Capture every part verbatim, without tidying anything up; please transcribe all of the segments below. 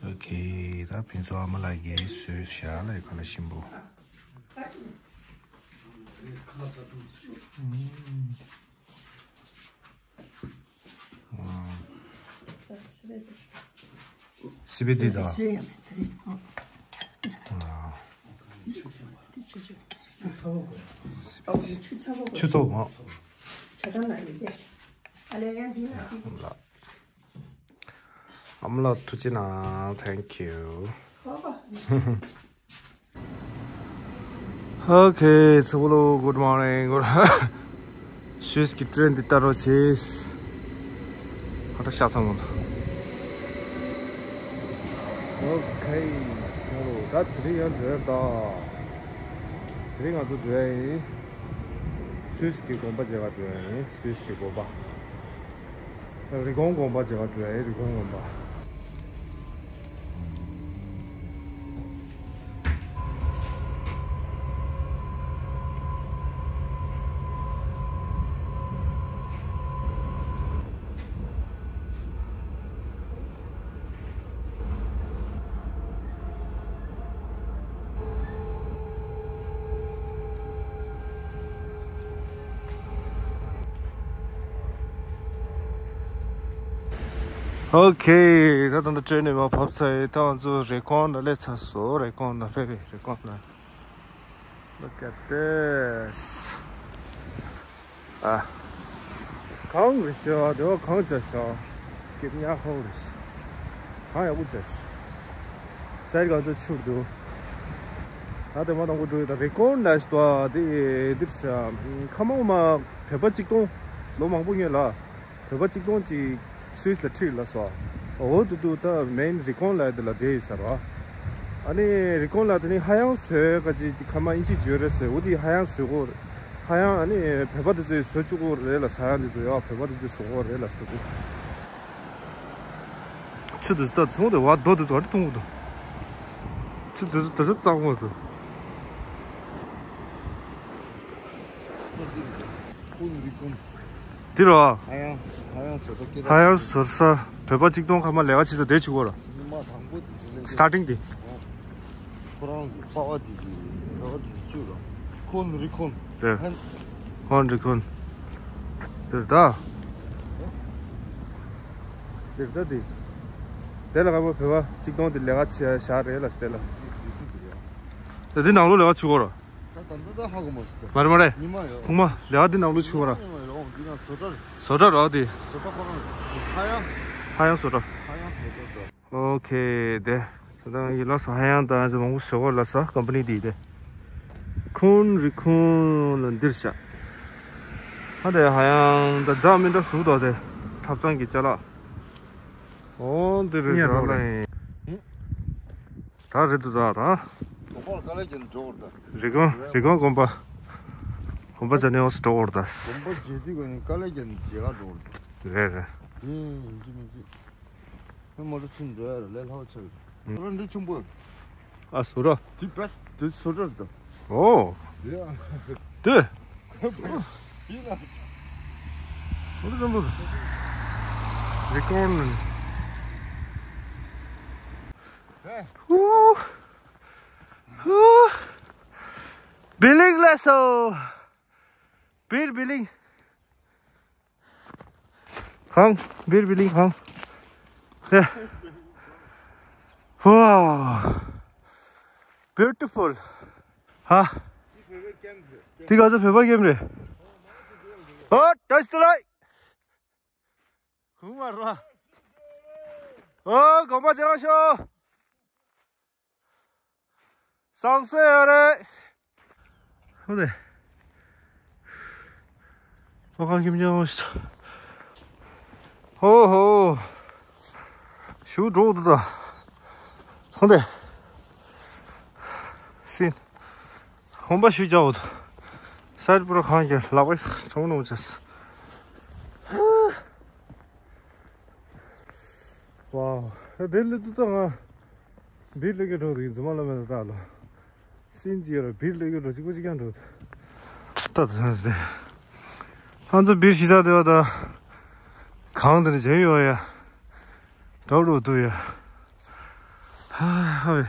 ཨོ་ཁེ། ད་ཕུན་ཚོགས་ཨ་མ་ལགས་ཀྱིས་བཟོས་བཞག་ལ་ཁ་ལག་ཞིམ་པོ། སི་པན་འདི་དང་། ཆུ་ཚོད་མ། ཨ་མ་ལགས་ཐུགས་རྗེ་གནང་། Thank you. Okay, ཚེ་བོ་ལོ། Good morning. Good. ཤུས་ཀྱི་ཊེན་འདི་ལྟ་རོགས་བྱེད། ཧ་ད་ཤ་ཚ་མོ་ལ། Okay, ཚེ་བོ་ལོ། ད་དེ་རིང་ཡང་འགྲོ་ཡ་ད། དེ་རིང་ང་ཚོ་འགྲོ་ཡ་ཡིན། སུད་སི་གི་དགོན་པ་མཇལ་ག་འགྲོ་ཡ་ཡིན། སུད་སི་གི་དགོན་པ། རི་ཀོན་དགོན་པ་མཇལ་ག་འགྲོ་ཡ་ཡིན། རི་ཀོན་དགོན་པ། Okay, ད་ད་ལྟ་ཊེན་ནས་མར་བབས་ཚར་ཡིན། ད་ང་ཚོ་རི་ཀོན་ལ་སླེབས་ཚར་སོང་། རི་ཀོན་ལ་སླེབས་པའི་རི་ཀོན་ལ། Look at this. ཨ། གངས་རེད་ཤག་དེ་བ་གངས་བྱས་ཤག་སྐྱིད་ཉག་ཧོ་རེད་ཤག་གངས་ཡག་པོ་བྱས་ཤག་སའི་ག་ཚོད་ཆུར་འདུག་ད་དེ་མ་དང་པོ་འགྲོ་ཡོད། ད་རི་ཀོན་ལ་ཞིག་ཏུ་དེ་འདིར་ཤག་ཁ་མང་མ་བོད་པ་གཅིག་སྟོང་། ལོ་མང་པོ་སྔོན་ལ་བོད་པ་གཅིག་སྟོང་ཅིག་སུད་སི་ལ་ཁྲིད་ལ་སོ། འོ་དུ་དུ་ད་མེན་རི་ཀོན་ལ་དེ་ལ་བསྡད་ཡོད་ས་རེད་བ། ཨ་ནི་རི་ཀོན་ལ་དེ་ནི་ཧ་ཡང་བཟོས་ག་ཅིག་ཁ་མ་ཨིན་ཇི་བརྗོད་རེད་ཟེར། འོ་དེ་ཧ་ཡང་བཟོས་གོ། ཧ་ཡང་ཨ་ནི་བོད་པ་དེ་ཚོས་བཟོ་བཅུག་གོ་རེད་ལ། ས་ཡང་དེ་ཚོ་ཡ་བོད་པ་དེ་ཚོས་བཟོ་གོ་རེད་ལ་ཟེར་གོ། ཆུ་དེ་ཚོ་ད་མཐོང་དེ་བ་རྡོ་དེ་ཚོ་ཨ་ནི་མཐོང་གོ་དང་། ཆུ་དེ་ཚོ་དེ་ཚོ་གཙང་མོ་དང་། འདི་རོ། ཧ་ཡང་ཧ་ཡང་བཟོ་ས་ཀི་ར། ཧ་ཡང་བཟོ་ས། བོད་པ་གཅིག་སྟོང་ཁ་མ་ལས་ཀ་བྱེད་ས་དེ་བྱེད་གོ་ར། ཉི་མ་དང་པོ་དེ་ལས་སི་ཊར་ཊིང་དེ། ཁོ་རང་གི་པ་བ་དེ་དེ་བོད་པ་དེ་བཅུ་ར། ཁོན་རི་ཁོན། དེ། ཧན། ཁོན་རི་ཁོན། དེ་ད། དེ་ད་དེ། དེ་ལ་ཁ་མ་བོད་པ་གཅིག་སྟོང་དེ་ལས་ཀ་བྱེད་བཞག་རེད་ལ་སི་དེ་ལ། དེ་དེ་ནང་ལོགས་ལས་ཀ་བྱེད་གོ་ར། ད་ད་ད་ཧ་གོ་མ་སི་ད། མ་རེད་མ་རེད། ཉི་མ་ཡོད། ཁུག་མ་ལས་ཀ་འདི་ནང་ལོགས་ཆུ་བ་ར། ཉི་མ་ཡོད། འོ་འདི་ན་བཟོ་གྲྭ་རེད། བཟོ་གྲྭ་ར་འདི། བཟོ་གྲྭ་ཁོ་རང་རེད། ཧ་ཡང་། ཧ་ཡང་བཟོ་གྲྭ། ཧ་ཡང་བཟོ་གྲྭ་ད། ཨོ་ཁེ་དེ། ད་ད་ཡི་ལ་ས་ཧ་ཡང་ད་ང་ཚོ་མང་པོ་བཟོ་གོ་ལ་ས་ཀམ་པ་ནི་འདི་དེ། ཁོན་རི་ཁོན་ལ་འདིར་བཞག་ཧ་དེ་ཧ་ཡང་ད་ད་མི་འདྲ་བཟོ་ད་དེ། ཐབ་ཚང་གི་ཅ་ལག་ཨོ་འདི་རེད་ཟ་ལ་ཡིན། ད་རེད་འདུག་ད་ད། དོ་ཁོར་དཀའ་ལས་ཀྱི་འགྲོ་བར་ད། རི་ཀོན་རི་ཀོན་དགོན་པ། དགོན་པ་ཇ་ནེ་ཨོ་སི་འགྲོ་བར་ད། དགོན་པ་མཇལ་དུས་ཀྱི་དཀའ་ལས་ཀྱི་མཇལ་ཁ་འགྲོ་བར་ད། རེད་རེད། ཡིན་ཡིན་གཅིག་མིན་གཅིག་ཁྱོད་མོ་ཊ་ཁྲིད་འགྲོ་ཡ་ར་ལས་སླ་བ་ཆགས་ཡོད། ཨ་ར་འདི་ཆུང་པོ། ཨ་སོ་ར། དེ་བས་དེ་སོ་ར་ད། ཨོ། ཡ། དེ། དེ་ལ། མོ་ཊ་ཆུང་པོ། རི་ཀོན། ཧུ། ཧུ། བི་ལིང་ལ་སོ། བིར་བི་ལིང་། གང་། བིར་བི་ལིང་གང་། ཧེ། ཝའོ། བིའུ་ཊི་ཕུལ། ཧ། དེ་ག་ཚོད་བོད་པ་ཀེམ་རེད། ཨོ་ཏོ་སི་ཏོ་ལའི། ཁུག་མ་ར། ཨོ་དགོན་པ་ཅང་ཤོ། སང་སེ་ཡོད་རེད། ཧོ་དེ། ཨོ་ཁང་ཁྱིམ་ཆུང་ཞིག་ཧོ་ཧོ། ཞུ་འགྲོ་འདུག་ད། ཧོ་དེ། སིན། ཧོན་པ་ཞུ་རྒྱག་འོ་ད། སའིད་པུ་ར་ཁང་གི་ལག་པ་གྲོང་ནང་ཆས། ཝའོ། དེ་ལས་དུ་ད་ང་། བིར་ལས་ཀྱི་འགྲོ་དེ་རྫུན་མ་ལ་མེད་ད་ལོ། སིན་ཅི་ཡོད་ར་བིར་ལས་ཀྱི་འགྲོ་གཅིག་པ་གཅིག་ཀྱང་འགྲོ། ད་ད་ཟེ། ཧང་ཚོ་བིར་ཤི་ད་དེ་བ་ད། གང་དེ་ནས་བྱེད་ཡོད་ཡ། འགྲོ་འགྲོ་དུ་ཡ། ཧ་ཧ་བེ།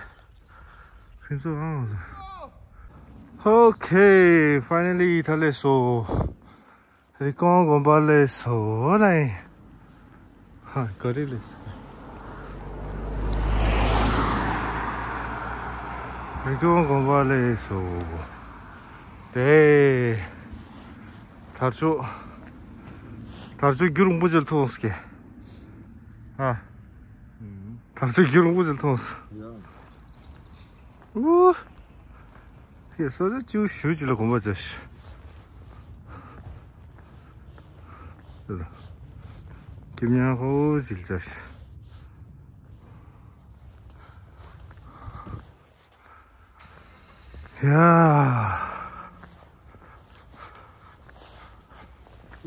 ཕུན་ཚོགས་ཨང་། Okay, finally ད་ལས་སོ། རི་ཀོན་དགོན་པ་ལས་སོ་ལ་ཡིན། ཧ་ག་རེ་ལས་སོ། རི་ཀོན་དགོན་པ་ལས་སོ། དེ། དར་ལྕོག་དར་ལྕོག་རྒྱུ་རིང་པོ་ཅིག་ལ་ཐུག་སོང་ཀྱེ། ཨ། དར་ལྕོག་རྒྱུ་རིང་པོ་ཅིག་ལ་ཐུག་སོང་། ཡ། ཨུ། ཡ་ས་ཆ་ཅིག་ཞུ་ཅིག་ལ་གོམ་པ་བྱ་ཞིག་ཀྱེ་མྱང་ཧོ་ཅིག་བྱ་ཞིག་ཡ།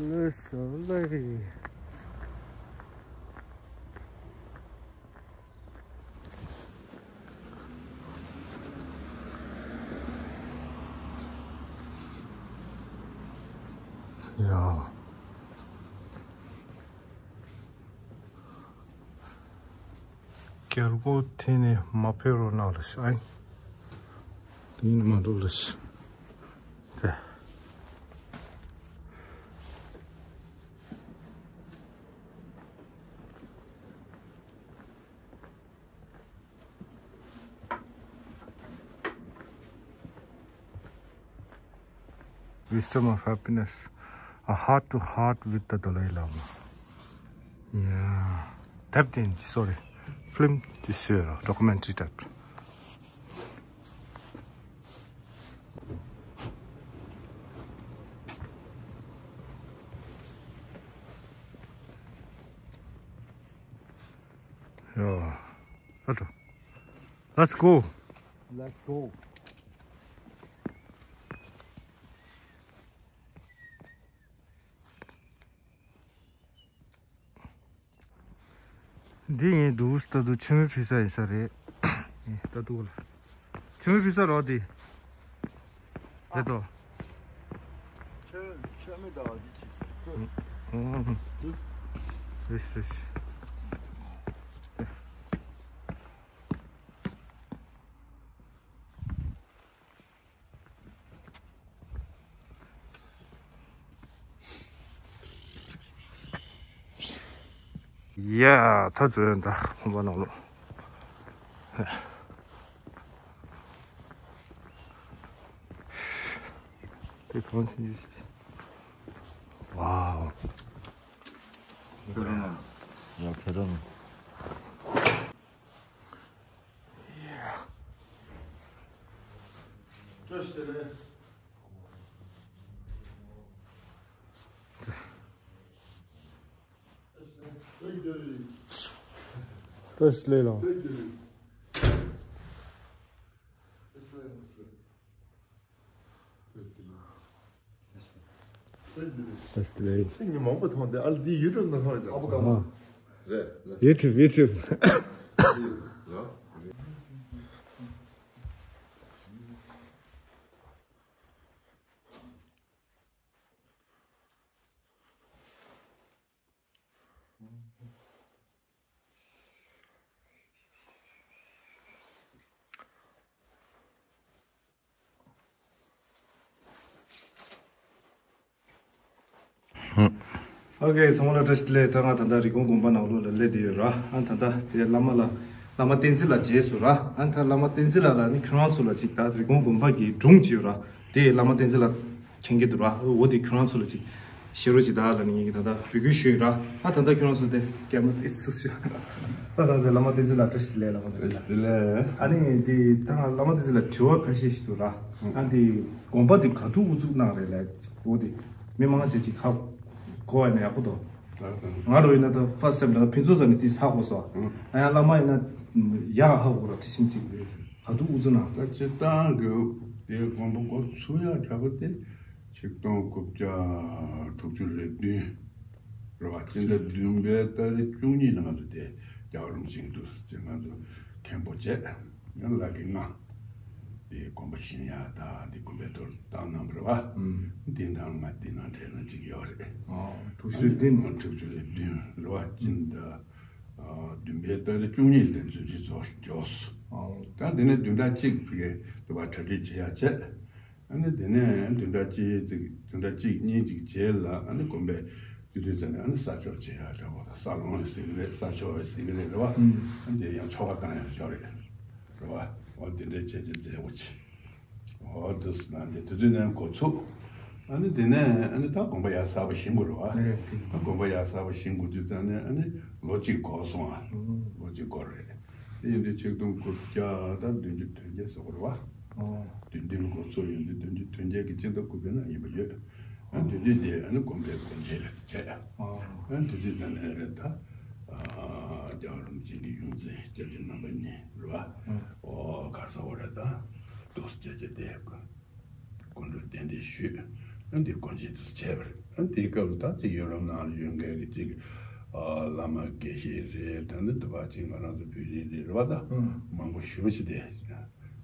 ལོས་སོ་ལོས། ཡ། རྒྱལ་སྒོ་དེ་ནས་མ་ཕེབས་རོགས་གནང་ལ་ཤི། ཨ་ནི། དེ་ནས་མ་འགྲོ་ལ་ཤི། དེ། Wisdom of happiness, a heart to heart with the Dalai Lama. Yeah. Tapped in, sorry. Film this year, documentary type. Yeah. Let's go. Let's go. འདི་ངའི་འདུག་ད་དུ་ཆུ་མིག་ཕུལ་ས་ཡིན་ས་རེད། ད་དུ་ལ། ཆུ་མིག་ཕུལ་ས་རོགས་དེ། རེད་དོ། ཆུ་ཆུ་མིག་ད་བ་འདི་ཅི་ཟེར། ཨོ། རེད་རེད། ཡ། ད་ཚོ་ཡོད་ད་ཁོམ་པ་ནང་ལོགས། དེ་གང་ཞིག་ཝའོ། ཁྱོད་རང་ཡ་ཁྱོད་རང་། བཀྲ་ཤིས་བདེ་ལེགས། བཀྲ་ཤིས་བདེ་ལེགས། ཉི་མང་པོ་མཐོང་སྟེ་ཨ་ལ་འདི་ཡུ་ཊུབ་ནང་མཐོང་ཡོད་ཨ་བུ་ཀ་མ། རེད། ཡུ་ཊུབ་ཡུ་ཊུབ། ཨོ་ཁེ། ཚང་མ་ལ་བཀྲ་ཤིས་བདེ་ལེགས། ད་ང་ད་ལྟ་རི་ཀོན་དགོན་པ་ནང་ལོགས་ལ་སླེབས་བསྡད་ཡོད་ར། ཨ་ད་ལྟ་དེ་བླ་མ་ལ་བླ་མ་བསྟན་འཛིན་ལགས་མཇལ་སོང་ར། ཨ་ད་བླ་མ་བསྟན་འཛིན་ལགས་ལ་ནི་ཁྱོད་རང་ཚོ་ལ་ཅིག་ད་རི་ཀོན་དགོན་པ་གི་སྒྲུང་ཅིག་ཡོད་ར། དེ་བླ་མ་བསྟན་འཛིན་ལགས་མཁྱེན་གྱི་འདུག་ར། འོ་དེ་ཁྱོད་རང་ཚོ་ལ་ཅིག་བཤད་རོགས་ཅིག་ད་ལ་ནི་ངེད་ཀྱིས་ད་ལྟ་འབོད་སྐུལ་ཞུས་ཡོད་ར། ཨ་ད་ལྟ་ཁྱོད་རང་ཚོ་དེ་སྐད་མ་ཏིག་སུ་ཞུ། ད་ད་ལྟ་བླ་མ་བསྟན་འཛིན་ལགས་བཀྲ་ཤིས་བདེ་ལེགས། བླ་མ་བསྟན་འཛིན་ལགས། བཀྲ་ཤིས་བདེ་ལེགས། ཨ་ནི་དེ་ད་བླ་མ་བསྟན་འཛིན་ལགས་དྲི་བ་ཁ་ཤས་ཤིག་འདུག་ར། ཨ་དེ་དགོན་པ་དེ་ག་དུས་དབུ་འཛུགས་གནང་རེད་ལབ། འོ་དེ་མི་མང་ཆེ་ཅིག་ཧ་གོ་བ་ཡིན་ན་ཡག་པོ་འདུག་ང་རང་ཡིན་ན་ད་first time ལ་ཕུན་ཚོགས་ས་ནས་དེ་ཧ་གོ་སོང་། ཨ་ཡང་བླ་མ་ཡིན་ན་ཡག་ཧ་གོ་ར། དེ་བཞིན་ཅིག་རེད། ག་དུས་དབུ་འཛུགས་གནང་། ད་སྤྱིར་བཏང་གི་དེ་དགོན་པ་འགོ་ཚུགས་ཡག་གྲ་པོ་དེ་ཆིག་སྟོང་དགུ་བརྒྱ་དྲུག་ཅུ་རེ་བདུན་རེད་བ། སྤྱི་ཟླ་བདུན་པའི་ཏ་རིག་བཅུ་གཉིས་ལ་ང་ཚོ་དེ་རྒྱལ་བ་རིན་པོ་ཆེ་གི་འདུག་སེ་ང་ཚོ་མཁན་པོ་བྱས་ཡང་ལ་གི་ང་དེ་དགོན་པ་བཞེངས་ཡག་ད་དེ་དགོན་པའི་ཐོག་བཏང་གནང་བ་རེད་བ། དེ་འདྲ་ང་དེ་ནང་འབྲེལ་ལམ་ཅིག་ཡོད་རེད། དྲུག་ཅུ་རེ་བདུན། དྲུག་ཅུ་རེ་བདུན་རེད་བ། སྤྱི་ཟླ། བདུན་པའི་ཏ་རིག་བཅུ་གཉིས་ལ་བརྩོན་འགྲུས་ཚོགས་འཇོག་སོང་། ད་དེ་ནས་བདུན་ཕྲག་གཅིག་གི་དུ་བ་གྲ་སྒྲིག་བྱེད་ཡ་བྱས། ཨ་ནི་དེ་ནས་བདུན་ཕྲག་གཅིག་ཙམ་བདུན་ཕྲག་གཅིག་གཉིས་ཅིག་རྗེས་ལ་ཨ་ནི་དགོན་པའི་དུས་དུས་ཙམ་ནས་ཨ་ནི་ས་ཆོག་བྱེད་ཡ་འདྲ་བོ་དང་ས་ལོང་ཡང་ཟེར་གི་རེད། ས་ཆོག་ཡང་ཟེར་གི་རེད། རེད་བ། ཨ་ནི་དེ་ཡང་ཆོ་ག་བཏང་ཡང་ཆོག་རེད། རེད་བ། འོ་དེ་འདྲའི་བྱས་རྗེས་མཛད་སྒོ་ཆེ། འོ་དུ་སི་ན་འདི་དུས་དུས་ནས་འགོ་ཚུགས། ཨ་ནི་དེ་ནས་ཨ་ནི་ད་དགོན་པ་ཡར་གསར་པ་བཞེངས་དགོས་རེད་བ། ད་དགོན་པ་ཡར་གསར་པ་བཞེངས་དགོས་དུས་ཙམ་ནས་ཨ་ནི་ལོ་གཅིག་འགོར་སོང་ཨ། ལོ་གཅིག་འགོར་རེད། དེ་ཡིན་དུས་ཆིག་སྟོང་དགུ་བརྒྱ་དང་བདུན་ཅུ་དོན་བརྒྱད་ཟེར་དགོས་རེད་བ། བདུན་བདུན་འགོ་ཚུགས་ཡོང་དུས་བདུན་ཅུ་དོན་བརྒྱད་ཀྱི་སྤྱི་ཟླ་དགུ་པའི་ནང་ཡིན་པ་ཡོད། ཨ་དེ་དུས་དེ་ཨ་ནི་དགོན་པའི་སྒོ་འབྱེད་ལ་བྱས། ཨ་དེ་དུས་ཙམ་ནས་རེད་ད། རྒྱལ་བ་རིན་པོ་ཆེ་གི་ཡོངས་འཛིན་སྐྱབས་རྗེ་རྣམ་པ་གཉིས་རེད་བ། ཨོ་ག་རེ་ཟེར་དགོས་རེད་ད། འདུག་སེ་བྱས་བྱས་ཏེ་སྐུ་མགྲོན་གདན་འདྲེན་ཞུས། ཨ་འདི་སྒོ་འབྱེད་དུ་བྱས་པ་རེད། ཨ་འདིའི་སྐབས་ལ་ད་ཅིག་ཡུ་རོབ་ནང་ལ་ཡོད་མཁན་གྱི་ཅིག་བླ་མ་དགེ་བཤེས་རེད། ད་ནི་འདི་བ་ཅིག་ང་རང་ཚོ་བོད་རིགས་རེད་བ། ད་མང་པོ་ཞེ་པོ་ཅིག་དེ་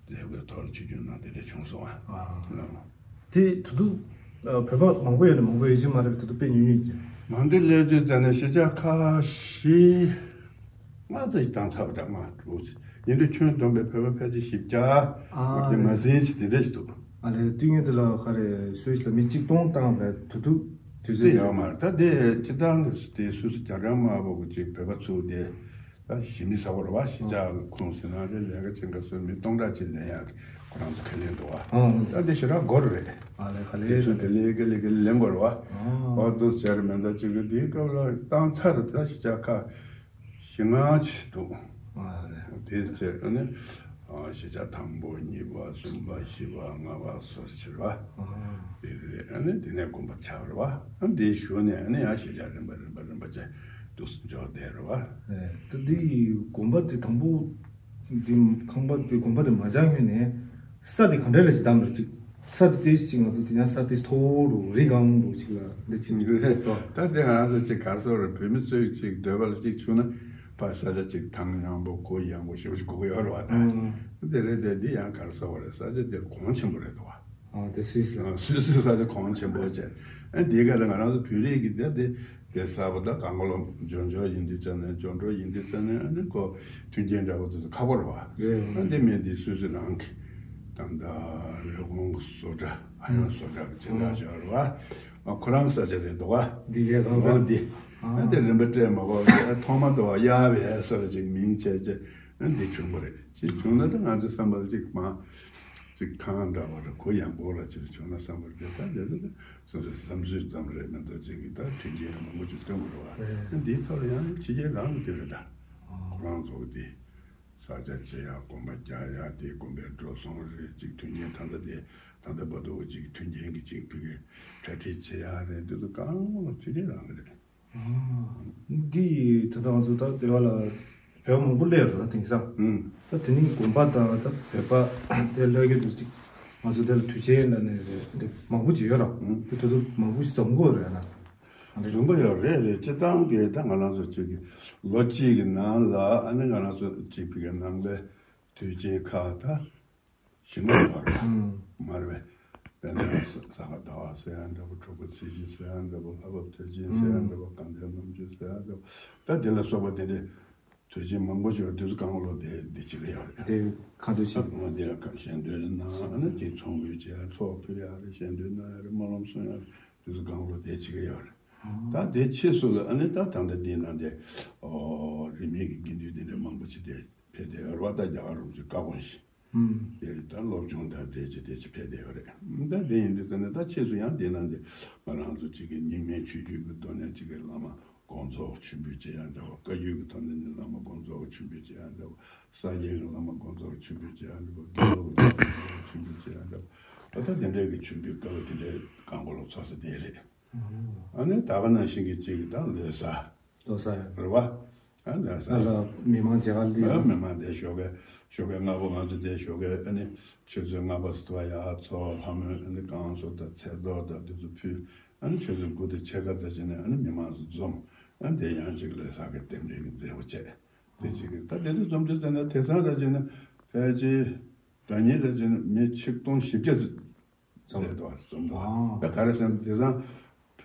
མཛད་སྒོའི་ཐོག་ལ་ཆིབས་བསྒྱུར་གནང་དེ་འདྲ་བྱུང་སོང་ཨ། དེ་དུས་དུས་བོད་པ་མང་པོ་ཡོད་ནི་མང་པོ་ཡོད་ཀྱི་མ་རེད་པས། དེ་དུས་དཔེ་ཉུང་ཉུང་ཡིན་ཀྱི། ང་ཚོའི་སླེབས་དུས་ཙམ་ནས་གཞིས་ཆགས་ཁག་བཞི་ལྔ་ཙམ་ཞིག་བཏང་ཚར་བ་འདྲ། ལྔ་དྲུག་ཙམ་ཡིན་དུས་ཁྱོན་བསྡོམས་པའི་བོད་པ་ཕལ་ཆེར་བཞི་བརྒྱ། ཨ་དེ་མ་ཟིན་ཞིག་དེ་འདྲ་ཞིག་འདུག་ཨ་ལས་དུས་ངན་དེ་ལ་ཁ་རེ་སུད་སི་ལ་མི་གཅིག་སྟོང་བཏང་བའི་དུས་དུས་དུས་ཚོད་ཙམ་ཡོད་མ་རེད། ད་དེ་སྤྱི་བཏང་གི་དེ་སུད་སི་རྒྱ་གར་དམར་པོ་གི་ཅིག་བོད་པ་ཚུགས་དེ། ད་གཞི་མི་ཟ་བར་བ་གཞིས་ཆགས་ཀྱི་ཁོངས་ཟིན་ན་རེད། ལས་ཀ་ཅན་ག་སོན་མི་སྟོང་ཕྲག་ཅིག་ལེན་ཡག་གི་ཁོ་རང་ཚོ་ཁས་ལེན་འདུག་བ། ཨང་། ད་འདི་ཞེ་དྲག་དགོས་རེད། ཨ་ལས་ཁ་ལས་དེ་ཚོ་དེ་ལས་ཀ་ལས་ཀ་ལེན་དགོས་རེད་བ། ཨང་། འོ་འདུག་བྱས་རེད། མེ་མདའ་གཅིག་གི་དེའི་སྐབས་ལ་བཏང་ཚར་རེད། ད་གཞིས་ཆགས་ཁག་བཞི་ལྔ་ཅིག་འདུག་ཨ་ལས། དེ་བྱས་ཨ་ནི་གཞིས་ཆགས་དང་པོ་གཉིས་པ་གསུམ་པ་བཞི་པ་ལྔ་པ་སོགས་ཕྱིར་བ། ཨང་། དེ་རེད། ཨ་ནི་དེ་ནས་དགོན་པ་ཆགས་རེད་བ། ཨ་འདི་ཞུ་ནས་ཨ་ནི་ཡང་གཞིས་ཆགས་རིམ་པ་རིམ་པ་རིམ་པ་བྱས་འདུག་འཇོག་བསྡད་རེད་བ། ཨེ། ད་འདི་དགོན་པ་དེ་དང་པོ་འདི་ཁང་པ་དེ་དགོན་པ་དེ་མ་ཆགས་སྔོན་ནས་ས་དེ་ག་འདྲ་རེད་ཟེར་དམ་རེད་ཅིག་ས་དེ་ཏོག་ཙམ་ཅིག་ང་ཚོ་དེ་ཡང་ས་དེ་མཐོ་བོ་རུ་རི་སྒང་རུ་ཅིག་ལ་འདི་ཅིག་འདུག་ཟེར་ཏོ། ད་དེ་ང་རང་ཚོ་ཅིག་ག་རེ་ཟེར་རེད། བོད་མི་ཚོས་ཅིག་འདོད་པ་ལ་ཅིག་བྱུང་ན་ཕར་ས་ཆ་ཅིག་ཐང་ཡངས་པོ་གུ་ཡངས་པོ་ཞེ་པོ་ཅིག་དགོས་ཀྱི་ཡོད་རེད་བ། ད་དེ་རེད་དེ་འདི་ཡང་ག་རེ་ཟེར་རེད། ས་ཆ་དེ་གོང་ཆེན་པོ་རེད་འདུག་བ། ཨ་དེ་སུད་སི་ལ། སུད་སི་ས་ཆ་གོང་ཆེན་པོ་བྱས། ཨ་དེའི་སྐབས་ལ་ང་རང་ཚོ་བོད་རིགས་ཀྱི་དེ་དེ་དེ་གསར་པ་ད་གང་ག་ལོ་འབྱོར་འབྱོར་ཡིན་དུས་ཙམ་ནས་འབྱོར་འབྱོར་ཡིན་དུས་ཙམ་ནས་ཨ་ནི་ཁོ་མཐུན་རྐྱེན་འདྲ་བོ་དེ་ཚོ་ཁག་པོ་རེད་བ། རེད། ཨ་དེ་མིན་དེ་སུད་སི་རང་གི་ད་ལྟ་རི་ཀོན་གྱི་བཟོ་གྲྭ་ཨ་ཡང་བཟོ་གྲྭ་གི་སྦྱིན་བདག་ཅིག་ཡོད་རེད་བ། ཨ་ཁོ་རང་ས་ཆ་རེད་འདུག་བ། འདི་གའི་གང་ས། འོ་འདི་ཨ་དེ་རིམ་པ་སྤྲད་མ་གོ་ཐོག་མ་འདུག་བ། གཡར་བའི་ས་ར་ཅིག་མིང་བྱས་བྱས་ཨ་འདི་བྱུང་བ་རེད། ཅིག་བྱུང་ན་ད་ང་ཚོའི་བསམ་པ་ལ་ཅིག་མ། ཅིག་ཐང་འདྲ་བ་རེད། གུ་ཡངས་པོ་ལ་ཅིག་བྱུང་ན་བསམ་པར་འདོད། ད་དེ་ལ་སོ་སོའི་བསམ་ཚུལ་ཙམ་རེད་མི་འདུག་ཅིག་གིས་ད་མཐུན་རྐྱེན་མང་པོ་ཅིག་སྟོན་དགོས་རེད་བ། ཨ་འདིའི་ཐོག་ལ་ཡང་ཕྱི་རྒྱལ་རང་གི་དེ་རེད། ད་ཁོ་རང་ཚོ་གི་དེ་ས་ཆ་ཕྱེ་ཡག་དགོན་པ་རྒྱག་ཡག་དེ་དགོན་པའི་འགྲོ་སོང་རེད། ཅིག་མཐུན་རྐྱེན་ད་ལྟ་དེ་ད་ལྟ་བར་དུ་ཅིག་མཐུན་རྐྱེན་གྱི་ཅིག་ཕ་གི་གྲ་སྒྲིག་བྱེད་ཡག་རེད། དེ་ཚོ་གང་ལ་མཐུན་རྐྱེན་རང་གི་རེད། འདི་ད་ལྟ་ང་ཚོ་ད་བོད་པ་ལ་བོད་པ་མང་པོ་སླེབས་རེད་ད་དེང་སང་། ཨང་། ད་དེ་ནི་དགོན་པ་དང་ད་བོད་པ་དེ་སླེབས་ཀྱི་འདུག་ཅིག་ང་ཚོ་དེ་ལ་དུས་ཆེན་ལ་ནས་རེད། འདི་མང་པོ་ཅིག་ཡོད་ར། ཨང་། དེ་དུས་ཚོད་མང་པོ་ཞིག་འཛོམས་དགོས་རེད་ན། རིམ་པ་ཡོད་རེད་རེད། སྤྱི་བཏང་གི་ད་ང་རང་ཚོ་ཅིག་གི་ལོ་གཅིག་གི་ནང་ལ་ཨ་ནི་ང་རང་ཚོ་ཅིག་ཕ་གི་ནང་པའི་དུས་ཆེན་ཁག་ད། ཞིང་ཁ་བར་མར་བས་དཔེར་ན་ས་ག་ཟླ་བ་ཟེར་ཡང་འདྲ་པོ། དྲུག་པ་ཚེས་བཞི་ཟེར་ཡང་འདྲ་པོ། ལྷག་པ་དུས་ཆེན་ཟེར་ཡང་འདྲ་པོ། དགའ་ལྡན་ལྔ་མཆོད་ཟེར་ཡང་འདྲ་པོ། ད་དེ་ལ་སོགས་པ་དེ་འདྲའི་དུས་ཆེན་མང་པོ་ཞིག་ཡོད། དུས་ཚོད་གང་ལོ་དེ་འདི་བྱེད་ཀྱི་ཡོད་རེད། དེ་ཁ་དུས་ཆེན། ཨ་དེ་ཡང་གཞན་དོན་གནང་ཨ་ནི་དེ་ཚོགས་འབུལ་བྱས་ཚོགས་ཕུལ་ཡག་རེད། གཞན་དོན་གནང་ཡག་རེད། སྨོན་ལམ་གསུང་ཡག་རེད། དུས་ཚོད་གང་ལོ་དེ་བྱེད་ཀྱི་ཡོད་རེད། ད་དེ་ཕྱིས་སུ་ལ་ཨ་ནི་ད་ད་ལྟ་འདི་ནང་དེ་ཨོ་རིས་མེད་ཀྱི་དགེ་འདུན་དེ་འདྲ་མང་པོ་ཅིག་དེ་ཕེབས་བསྡད་ཡོད་རེད་བ། ད་རྒྱ་གར་རོང་ཆེན་བཀའ་དགོན་ཞིག་དེ་ད་སློབ་སྦྱོང་དང་འབྲེལ་བྱས་དེ་ཅིག་ཕེབས་བསྡད་ཡོད་རེད། ད་དེ་ཡིན་དུས་ཙང་ནས་ད་ཕྱིས་སུ་ཡང་དེ་ནང་དེ་ང་རང་ཚོ་གཅིག་གི་རྙིང་མའི་ཆོས་བརྒྱུད་ཀྱི་ཐོག་ནས་གཅིག་གི་བླ་མ་དགོངས་རྫོགས་མཆོད་འབུལ་བྱེད་ཡ་འདྲ་བོ། བཀའ་བརྒྱུད་ཀྱི་ཐོག་ནས་ནི་བླ་མ་དགོངས་རྫོགས་མཆོད་འབུལ་བྱེད་ཡ་འདྲ་བོ། ས་སྐྱའི་བླ་མ་དགོངས་རྫོགས་མཆོད་འབུལ་བྱེད་ཡ་འདྲ་བོ། དགེ་ལུགས་ཀྱི་བླ་མ་དགོངས་རྫོགས་མཆོད་འབུལ་བྱེད་ཡ་འདྲ་བོ། ད་ལྟ་དེ་འདྲའི་གི་མཆོད་འབུལ་དཀའ་བ་དེ་འདྲའི་གང་གོ་ལོ་ཚོགས་ས་དེ་རེད། ཨ་ནི་ད་ག་ནང་བཞིན་གྱི་གཅིག་གི་ད་ལོ་གསར། ལོ་གསར་ཡང་རེད་བ། ཨ་ལོ་གསར། ཨ་ལ་མི་མང་མཇལ་ཁ་སླེབས། ཨ་མི་མང་དེ་ཞོགས་ཀས་ཞོགས་ཀས་སྔ་པོ་ང་ཚོ་དེ་ཞོགས་ཀས་ཨ་ནི་ཆུ་ཚོད་ལྔ་པ་ཙམ་ཡར་ཚོགས། ལྷ་མོ་ཨ་ནི་བསྐང་གསོ་དང་ཚེས་གཏོར་དང་དེ་ཚོ་ཕུལ། ཨ་ནི་ཆུ་ཚོད་དགུ་དང་ཕྱེད་ཀ་ཙམ་བྱས་ནས་ཨ་ནི་མི་མང་ཚོ་འཛོམས། ཨ་ནི་དེ་ཡང་གཅིག་ལོ་གསར་གྱི་རྟེན་འབྲེལ་གྱི་མཛད་སྒོ་བྱས། དེ་གཅིག་གི་ད་དེ་ཚོ་འཛོམས་དུས་ཙམ་ན་དེང་སང་ར་བྱས་ན་ཕལ་ཆེར་ཟླ་ཉིན་ར་བྱས་ན་མི་ཆིག་སྟོང་བཞི་བརྒྱ་ཙམ། འཛོམས་རེད་དོ། འཛོམས་དོ། ཨ། ད་ག་རེ་ཟེར་ན་དེང་སང་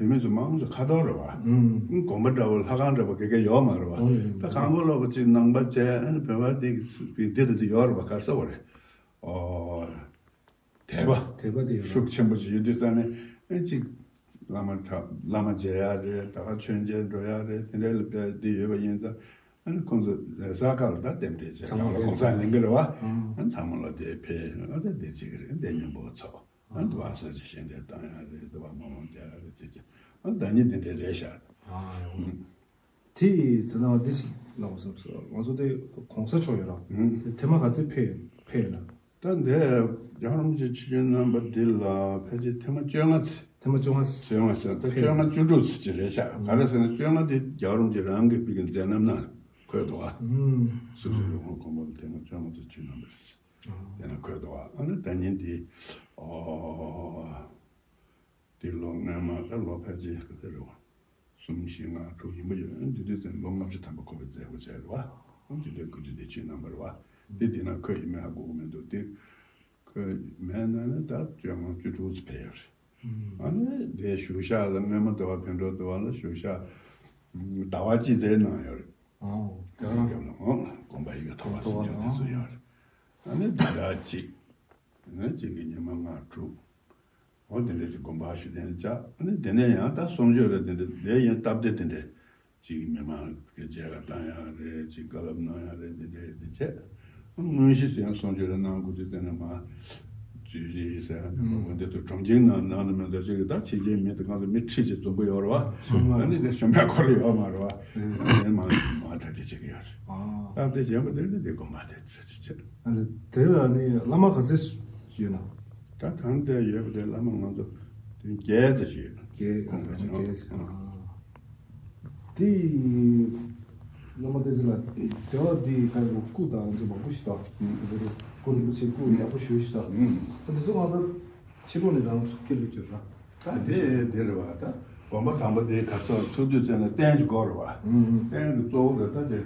བོད་མི་ཚོ་མང་ཆེ་ཁ་ཐོར་རེད་བ། ཨུམ། དགོན་པ་འདྲ་བོ་ལྷ་ཁང་འདྲ་བོ་ག་ག་ཡོད་མ་རེད་བ། ཨོ་ཡོད་ད་ཡོད། གང་གོ་ལོག་གི་ཅིག་ནང་པ་བྱས་ཨ་ནི་བོད་པ་དེ་འདི་རེད་དེ་ཡོད་རེད་བ། ག་རེ་ཟེར་བ་རེད། ཨོ། དད་པ། དད་པ་དེ་ཡོད་རེད། ཤུགས་ཆེན་པོ་ཅིག་ཡོད་དུས་ཙང་ནས་ཨ་ཅིག་བླ་མ་གྲྭ་བླ་མ་མཇལ་ཡ་རེད། ད་ག་མཆོད་མཇལ་འགྲོ་ཡ་རེད། དེ་འདྲའི་ལ་དཔེ་འདི་ཡོད་པ་ཡིན་ཙང་ཨ་ནི་ཁོང་ཚོ་རེས་གཟའ་སྐར་ལ་ད་རྟེན་འབྲེལ་བྱས་ཚང་མ་གང་ལ་གོང་ས་ལེན་གི་རེད་བ། ཨང་། ཨ་ཚང་མ་ལ་དེ་ཕེབས་ཨ་ད་དེ་ཅིག་རེད། དེ་མཉམ་པོ་ཚོགས། ཨ་འདུག་བ་ས་ཆ་ཞལ་འདྲེན་བཏང་ཡ་རེད། འདུག་བ་མ་འོང་རྒྱ་ཡ་རེད་ཅེས་ཅེས་ཨ་ཟླ་ཉིན་དེ་འདྲའི་རེད་ཤག་ཨ་ཡོང་། དེ་ཡི་ཚེ་ན་འདི་ཞིག་ལབ་བསམ་སོང་། ང་ཚོ་དེ་གོང་ས་མཆོག་ཡོད་ར། ཨུམ། དེ་ཐེངས་མ་ག་ཚོད་ཕེབས་ཕེབས་ན། ད་འདས་རྒྱལ་བ་རིན་པོ་ཆེ་ཆིབས་བསྒྱུར་གནང་པ་འདི་ལ་ཕལ་ཆེར་ཐེངས་མ་བཅོ་ལྔ་ཚེ། ཐེངས་མ་བཅོ་ལྔ་ཚེ། བཅོ་ལྔ་ཚེ་ད་ཕེབས། བཅོ་ལྔ་བཅུ་དྲུག་ཚེ་ཅིག་རེད་ཤག་ག་རེ་ཟེར་ན་བཅོ་ལྔ་དེ་རྒྱལ་བ་རིན་པོ་ཆེ་རང་གི་ཕུག་གི་མཛད་རྣམ་ནང་འཁོད་འདུག་བ། ཨུམ། སུ་སུ་ཡོང་ཁོང་གོང་མ་ལ་ཐེངས་མ་བཅོ་ལྔ་ཚེ་ཆིབས་གནང་པ་རེད། དེ་ན་འཁོད་འདུག་བ། ཨ་ནི་ཟླ་ཉིན་དེ་ཨོ། དེ་ལོ་སྔོན་མ་ད་ལོ་ཕལ་ཆེར་ག་ཚོད་རེད་བ། གསུམ་བཞི་ལྔ་དྲུག་ཡིན་པ་ཡོད། འདི་དུས་ཙམ་ལོ་ལྔ་བཅུ་ཐམ་པ་འཁོར་བའི་མཛད་སྒོ་བྱས་རེད་བ། འདི་དུས་སྐུ་དུས་དེ་ཆིབས་གནང་བ་རེད་བ། དེ་དེ་ན་འཁོད་ཡོད་མེད་ཧ་གོ་གི་མི་འདུག་དེ་འཁོད་མེད་ན་ནི་ད་བཅོ་ལྔ་བཅུ་དྲུག་ཚེ་ཕེབས་ཡོད་རེད། ཨ་ནི་དེ་བཞུགས་ཤག་ལ་སྔོན་མ་དུ་བ་བོད་འགྲོ་དུ་བ་ལ་བཞུགས་ཤག་ཟླ་བ་གཅིག་ཙམ་གནང་ཡོད་རེད། ཨོ། དེ་ལ་རྒྱབ་ལ་ཨོ་དགོན་པ་ཡི་གེ་ཐོག་པ་སེམས་ཅན་དེ་ཚོ་ཡོད་རེད། ཨ་ནི་དེ་འདྲ་གཅིག་ཨ་ནི་གཅིག་གི་ཉི་མ་ལྔ་དྲུག་ཨོ་དེ་འདྲ་གཅིག་དགོན་པ་ཞུ་དན་བཅག་ཨ་ནི་དེ་ནས་ཡང་ད་གསུང་ཆོས་རེད། དེ་འདྲ་དེ་ཡིན་སྟབས་བདེ་དེ་འདྲ་གཅིག་མི་མང་གི་མཇལ་ཁ་བཏང་ཡག་རེད། གཅིག་བཀའ་སློབ་གནང་ཡག་རེད། དེ་འདྲ་དེ་བྱས་དངོས་གཞི་སུ་ཡང་གསུང་ཆོས་རེ་གནང་དགོས་དུས་ཙམ་ན་མ་བརྗོད་རེས་ཟེར་ཡག་འདི་འདྲ་དུ་གྲོང་ཁྱེར་ནང་ནང་ལ་མེད་ད་ཅིག་ད་ཕྱི་རྒྱལ་མི་དེ་གང་དུ་མི་ཁྲི་ཅིག་འཛོམས་པོ་ཡོད་རེད་བ། ཨ་ནི་དེ་ཞོན་པའི་ཁོར་ཡོད་མ་རེད་བ། དེ་མང་མང་དྲག་གི་ཅིག་ཡོད་རེད། ཨ་དེ་གཞན་པ་དེ་ནི་དེ་དགོན་པ་དེ་ཚོ་ཅིག་བྱས། ཨ་ནི་དེ་ལ་ནི་བླ་མ་ག་ཚོད་ཡོད་ན། ད་ད་ལྟ་ཡོད་པ་དེ་བླ་མ་ང་ཚོ་དེ་བརྒྱད་ཙམ་ཞིག་ཡོད། བརྒྱད་ཁོང་ཁ་ཅིག་བརྒྱད་ཙམ། ཨ། དེ་བླ་མ་བསྟན་འཛིན་ལགས་དེ་བ་དེ་ཁ་ཡོད་སྐུ་དང་ཚོ་མང་པོ་ཞིག་དང་། སྐུ་རིན་པོ་ཆེ་སྐུ་ཡག་པོ་ཞིག་ཞིག་དང་། ཨ་དེ་ཚོ་ང་ཚོ་ཕྱི་ལོགས་ནས་རང་ཚུགས་ཀྱི་ལུགས་བརྗོད་ན། ད་དེ་དེ་རེད་བ། ད་དགོན་པ་དང་པོ་དེ་ག་ཚོད་ཚུགས་དུས་ཙམ་ན་རྟེན་གྱི་སྒོ་རེད་བ། ཨུམ། རྟེན་གྱི་གཙོ་བོ་ལ་ད་དེ་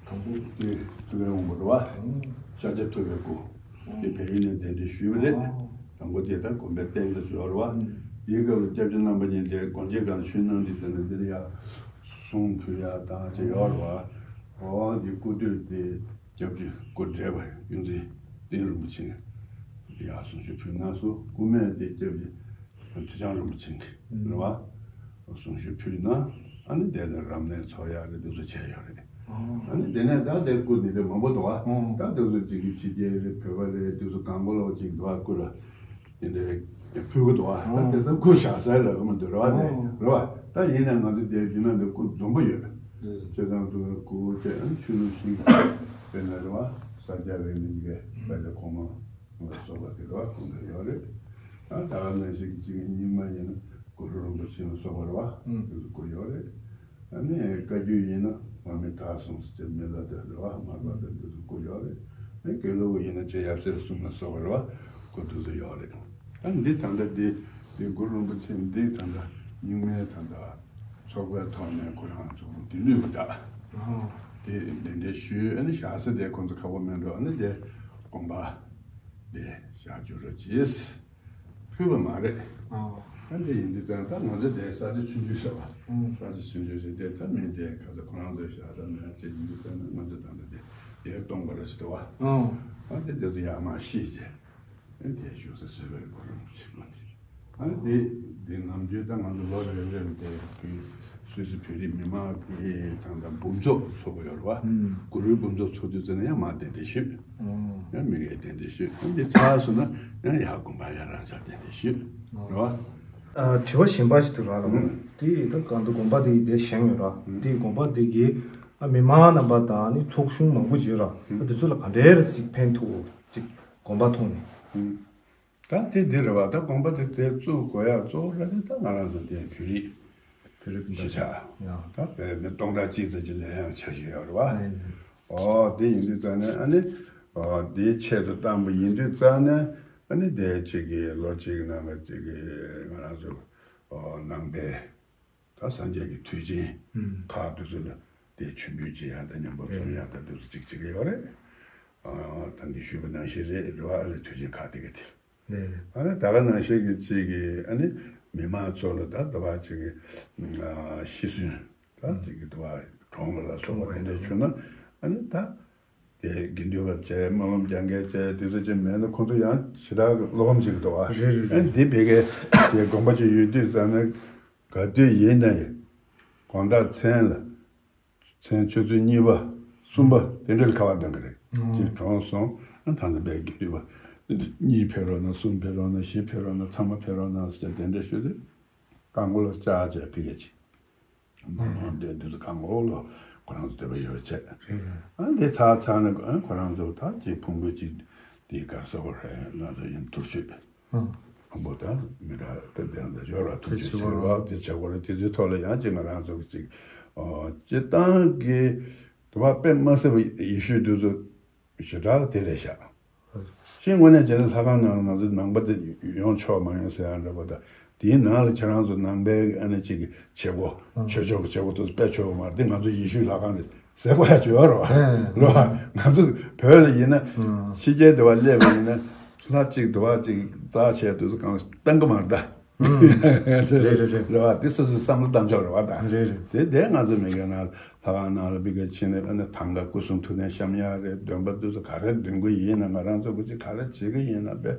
དང་པོ་དེ་ཐུབ་པའི་དབང་པོ་རེད་བ། ཨུམ། ཤཱཀྱ་ཐུབ་པའི་སྐུ་དེ་བལ་ཡུལ་ནས་གདན་འདྲེན་ཞུས་པ་རེད། ཨ། དང་པོ་དེ་ད་དགོན་པའི་རྟེན་གྱི་ཞོར་རེད་བ། ཨུམ། དེའི་སྐབས་ལ་སྐྱབས་རྗེ་རྣམ་པ་གཉིས་དེ་དགོན་ཆེན་སྒང་ལ་ཆོས་གནང་དུས་ཙམ་ན་འདིར་ཡ་གསུང་ཕུལ་ཡ་དང་བཅས་ཡོད་རེད་བ། འོ་དེ་སྐུ་དུས་དེ་སྐྱབས་རྗེ་སྐུ་བགྲེས་པ་ཡོངས་འཛིན་བསྟན་རིན་པོ་ཆེ་ཡར་གསུང་ཆོས་ཕུལ་གནང་སོང་། སྐུ་སྨད་དེ་སྐྱབས་རྗེ་ཐུབ་བྱམས་རིན་པོ་ཆེ་རེད་བ། གསུང་ཆོས་ཕུལ་གནང་། ཨ་ནི་དེ་ནས་རབ་གནས་ཚོགས་ཡག་གི་འདུ་ཚོགས་བྱས་ཡོད་རེད། ཨ་ནི་དེ་ནས་ད་དེ་སྐུ་འདི་འདྲ་མང་པོ་འདུག་བ། ད་འདུ་ཚོགས་གཅིག་གི་ཕྱི་རྒྱལ་རེད། བོད་པ་རེད། འདུ་ཚོགས་གང་པོ་ལོག་གཅིག་འདུག་བ། སྐུ་ལ་དེ་འདྲའི་ཕུལ་གི་འདུག་བ། ད་དེ་ཚོ་སྐུ་བཞག་སའི་ལ་གི་མི་འདུག་རེད་བ། དེ་རེད་བ། ད་ཡིན་ནའི་ང་ཚོ་དེ་འདི་ན་འདི་སྐུ་འཛོམས་པོ་ཡོད། ཆོས་དང་འདུ་བའི་སྐུ་བཅས་ཨ་ནི་ཆོས་ལུགས་ཤིག་དཔེར་ན་རེད་བ། ས་སྐྱ་པའི་མི་འདི་གའི་དཔལ་ལྡན་གོང་མ་ལ་སོགས་པ་དེ་རེད་བ། ཁོང་ཚོ་ཡོད་རེད། ད་ད་ག་ནང་བཞིན་གྱི་གཅིག་རྙིང་མ་ཡིན་ན་གུ་རུ་རིན་པོ་ཆེ་ལ་སོགས་པ་རེད་བ། དེ་ཚོ་སྐུ་ཡོད་རེད། ཨ་ནི་བཀའ་བརྒྱུད་ཡིན་ན་འོག་མིན་དག་གསུམ་ཟེར་ཅིག་མི་ལ་དེ་རེད་བ། མར་པ་དང་དེ་ཚོ་སྐུ་ཡོད་རེད། ཨ་ནི་དགེ་ལུགས་ཡིན་ན་རྗེ་ཡབ་སྲས་གསུམ་ལ་སོགས་པ་རེད་བ། སྐུ་དེ་ཚོ་ཡོད་རེད། ཨ་ནི་འདི་ད་ལྟ་འདི་འདི་གུ་རུ་རིན་པོ་ཆེ་འདི་ད་ལྟ་རྙིང་མའི་ད་ལྟ་ཚོགས་པའི་ཐོག་ནས་ཁོ་རང་ཚོ་འདི་ལུས་པ་འདྲ། དེ་གདན་འདྲེན་ཞུས། ཨ་ནི་བཞག་ས་དེ་ཁོང་ཚོ་ཁ་པོ་མེད་འགྲོ། ཨ་ནི་དེ་དགོན་པ་དེ་བཞག་རྒྱུ་རོ་གྱིས། ཕུལ་བ་མ་རེད། ཨ། ད་འདི་ཡིན་དུས་ཙང་ད་ང་ཚོ་དེ་ས་ཆ་ཆུང་ཆུང་ཟེར་བ། ཨང་། ས་ཆ་ཆུང་ཆུང་ཞིག་དེ་ད་མི་དེ་ག་ཚོད་ཁོ་རང་ཚོའི་ཤ་ཟ་མེད་ཅེས་ཡིན་དུས་ཙང་ན་ང་ཚོ་ད་ལྟ་དེ་དེ་གཏོང་དགོས་རེད་ཟེར་དུས་བ། ཨང་། ད་དེ་དེ་ཚོ་ཡག་མ་ཤེས་ཅེས། ཨ་དེ་བཞུགས་ས་བཟོས་པའི་གོ་རིམ་ཆེན་མོ་དེ། ཨ་དེ་དེ་ནམ་རྒྱུན་ད་ང་ཚོ་ལོ་རེ་རེ་ལ་དེ་དེ་སུད་སི་བོད་རིགས་མི་མང་གི་ད་ལྟ་འབུམ་ཚོགས་ཚོགས་པ་ཡོད་རེད་བ། ཨང་། གུ་རུའི་འབུམ་ཚོགས་ཚོགས་དུས་ཙང་ན་ཡང་མ་གདན་འདྲེན་ཞུས། ཡང་མི་འགའི་གདན་འདྲེན་ཞུས། ཡང་འདི་ཚར་སོང་ན་ཡང་ཡར་དགོན་པ་ཡང་རང་ཅག་གདན་འདྲེན་ཞུས། རེད་བ། ཨ། དྲི་བ་གཞན་པ་ཞིག་འདུག་ར་ལ། ཨང་། དེ་ད་གང་དུ་དགོན་པ་དེ་དེ་བཞེངས་ཡོད་ར། ཨང་། དེ་དགོན་པ་དེ་གི་ཨ་མི་མང་རྣམ་པ་དང་ནི་ཚོགས་ཆུང་མང་པོ་ཅིག་ཡོད་ར། ཨང་། ཨ་དེ་ཚོ་ལ་ག་འདྲའི་ར་ཅིག་ཕན་ཐོགས་ཅིག་དགོན་པ་ཐོག་ནས། ཨང་། ད་དེ་འདི་རེད་བ། ད་དགོན་པ་དེ་དེ་བཙུགས་དགོས་ཡ་གཙོ་བོ་ར་དེ་ད་ང་རང་ཚོ་དེ་བོད་རིགས་བོད་རིགས་གཞིས་ཆགས་ཡང་ད་བོད་མི་སྟོང་ཕྲག་གཅིག་ཙམ་གྱི་ལས་ཡང་བྱ་བཞིན་ཡོད་རེད་བ། ཨོ་དེ་ཡིན་དུས་ཙང་ནས་ཨ་ནི་ཨོ་དེའི་ཆེད་དུ་བཏང་པ་ཡིན་དུས་ཙང་ནས་ཨ་ནི་དེ་གཅིག་གི་ལོ་གཅིག་གི་ནང་ལ་གཅིག་གི་ང་རང་ཚོ་ཨོ་ནང་པའི་ད་སངས་རྒྱས་ཀྱི་མཐུ་ཆེན་ཁག་དེ་ཚོ་ལ་དེ་མཆོད་འབུལ་བྱེད་ཡ་དང་མཉམ་པོ་འཛོམས་ཡ་ད་དེ་ཚོ་གཅིག་གཅིག་གི་ཡོད་རེད། ཨོ་ད་འདི་ཞུས་པ་ནང་བཞིན་རེད་རེད་བ། ཨ་ལས་མཐུ་ཆེན་ཁག་དེ་ག་དེ། ཨ་ནི་ད་ག་ནང་བཞིན་གྱི་གཅིག་གི་ཨ་ནི་ མི་མང་ཚོ་ལ་ད་ད་བ་ཅིག་གི་ཤི་གསོན་ད་ཅིག་གི་ད་བ་གྲོངས་པ་ལ་སོགས་པ་དེ་འདྲ་བྱུང་ན་ཨ་ནི་ད་དེ་དགེ་འདུན་པ་བྱས་སྨོན་ལམ་རྒྱག་མཁན་བྱས་དེ་ཚོ་ཅིག་མེད་ན་ཁོང་ཚོ་ཡང་ཞེ་དྲག་བློ་ཕམ་བྱེད་ཀྱི་འདུག་བ། རེད་རེད། ཨ་ནི་དེ་བེད་ཀའི་དེ་དགོངས་པ་ཅིག་ཡོད་དུས་ཙང་ན་ག་དུས་ཡིན་ན་ཡང་དགོང་དག་མཚན་ལ། མཚན་ཆུ་ཚོད་གཉིས་པ་གསུམ་པ་དེ་འདྲའི་ཁ་པར་གཏོང་གི་རེད། ཅིག་གྲོངས་སོང་ཨ་ད་ནི་བས་དགེ་འདུན་པ་གཉིས་ཕེབས་རོགས་གནང་། གསུམ་ཕེབས་རོགས་གནང་། བཞི་ཕེབས་རོགས་གནང་། ཚང་མ་ཕེབས་རོགས་གནང་ཟེར་དེ་འདྲ་ཞུས་ཏེ་རྐང་འཁོར་ལ་བཅར་བྱས་ཕེབས་ཀྱི་ཅིག་མ་འོང་དེ་དུས་རྐང་འཁོར་ལ་ཁོ་རང་ཚོ་དེ་བ་ཡོད་བྱས་ཨ་འདི་ཚར་ཚར་ནས་ཨ་ཁོ་རང་ཚོ་ད་ཅིག་ཕུང་པོ་ཅིག་དེ་གར་སོགས་རེད་ང་ཚོ་ཡིན་དུར་ཆུད། ཕུང་པོ་དང་མི་འདྲ་དེ་དེ་འདྲ་ཡོད་ར་ཐུགས་རྗེ་ཆེ་བ་དེ་བྱ་དགོས་རེད། དེ་ཚོའི་ཐོག་ལ་ཡང་ཅིག་ང་རང་ཚོ་གི་ཅིག་སྤྱིར་བཏང་གི་དུ་བ་དཔེ་མ་སྲིད་པ་ཡེ་ཤུའི་དུས་ཚོད་ཞེ་དྲག་དེ་རེད་ཤག་ཤིང་དངོས་གནས་བྱས་ན་ལྷ་ཁང་ནང་ལ་ང་ཚོ་ནང་པ་དེ་ཡོང་ཆོག་མ་ཡོང་ཟེར་ཡང་འདྲ་པོ་དང་དེའི་ནང་ལ་ཁྱེད་རང་ཚོ་ནང་པའི་ཨ་ནི་ཅིག་གི་བྱེད་སྒོ་ཆོས་ཕྱོགས་ཀྱི་བྱེད་སྒོ་དེ་ཚོ་སྤེལ་ཆོག་མ་རེད། དེ་ང་ཚོ་ཡེ་ཤུའི་ལྷ་ཁང་རེད། ཟེར་དགོས་ཡ་ཅིག་ཡོད་རེད་བ། ལོ། ང་ཚོ་བོད་ལ་ཡིན་ན་ཕྱི་རྒྱལ་དུ་བ་སླེབས་པ་ཡིན་ན་ལྷ་གཅིག་དུ་བ་གཅིག་རྩ་ཆེ་དུས་སུ་གང་བཏང་གི་མ་རེད་ད། རེད་རེད་རེད། རེད་བ། དེ་སོ་སོའི་བསམ་བློ་གཏང་ཕྱོགས་རེད་བ་ད། རེད་རེད། དེ་དེ་ང་ཚོ་མི་སྒེར་ནང་ལྷ་ཁང་ནང་ལ་བི་ག་ཕྱིན་ནས་ཨ་ནི་ཐང་ག་སྐུ་གསུང་ཐུགས་རྟེན་བཤམས་ཡ་རེད། འདོན་པ་དུས་སུ་ག་རེ་འདོན་གི་ཡིན་ན་ང་རང་ཚོ་གི་ཅིག་ག་རེ་བྱེད་གི་ཡིན་ན་དཔེ།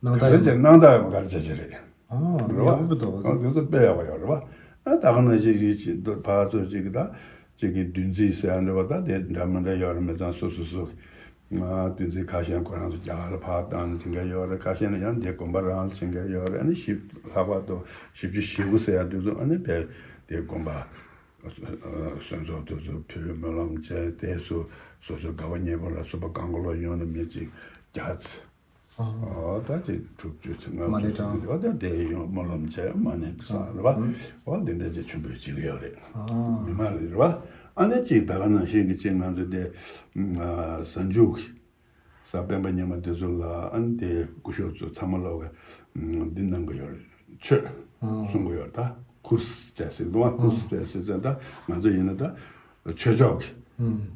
ནང་ད་ད་ཡང་ཅིག་སྣང་དག་ཡོང་གར་བྱ་གྱི་རེད། ཨ་རེད་བ། ཡག་པོ་འདུག་ཨ་དེ་ཚོ་དཔེ་ཡག་པོ་ཡོད་རེད་བ། ཨ་ད་ག་ནང་བཞིན་ཅིག་ཅིག་ཕར་ཚུར་ཅིག་གི་ད་ཅིག་གི་བདུན་ཚིགས་ཟེར་ཡ་འདྲ་བ་ད་དེ་འདྲ་མི་འདྲ་ཡོད་རེད། མི་ཚང་སོ་སོ་སོ་ང་བདུན་ཚིགས་ཁ་ཤས་ཁོ་རང་ཚོ་རྒྱ་གར་ལ་ཕར་བཏང་ནས་བྱེད་མཁན་ཡོད་རེད། ཁ་ཤས་ནི་ཡང་དེ་དགོན་པ་རང་ལ་བྱེད་མཁན་ཡོད་རེད། ཨ་ནི་ཞིབ་ལྷག་པར་དུ་བཞི་བཅུ་ཞེ་དགུ་ཟེར་ཡ་དེ་ཚོ་ཨ་ནི་བས་དེ་དགོན་པ་སོན་ཚོགས་དེ་ཚོ་ཕུལ་སྨོན་ལམ་བྱས་དེ་སུ་སོ་སོའི་དགའ་བ་བརྙེས་པ་ལ་སོགས་པ་གང་ག་ལོ་ཡོང་ནས་མི་གཅིག་བརྒྱ་ཚོ། ཨོ་ད་ཅིག་དྲུག་ཅུ་ཆ་ལྔ་མ་ལས་བཅུ་གྲངས། ཨོ་ད་དེ་ཡོང་སྨོན་ལམ་བྱས་མ་ཎི་བསགས་རེད་བ། ཨོ་འདི་འདྲ་ཅིག་ཆུན་པོ་བྱེད་ཀྱི་ཡོད་རེད། མི་མང་རེད་བ། ཨ་ནི་ཅིག་ད་ག་ནང་བཞིན་གྱི་ཅིག་ང་ཚོ་དེ་གཟའ་མཇུག་གཟའ་སྤེན་པ་ཉི་མ་དེ་ཚོ་ལ་ཨ་ནི་དེ་སྐུ་ཞབས་ཚོ་ཚང་མ་ལོག་གི་འདི་གནང་གི་ཡོད་རེད། ཆོས་གསུང་གི་ཡོད་རེད། ད་ཁུར་སི་བྱས་ཟེར་འདུག་བ། ཁུར་སི་བྱས་ཟེར་ཙང་ད་ང་ཚོ་ཡིན་ན་ད། ཆོས་ཕྱོགས་ཀྱི་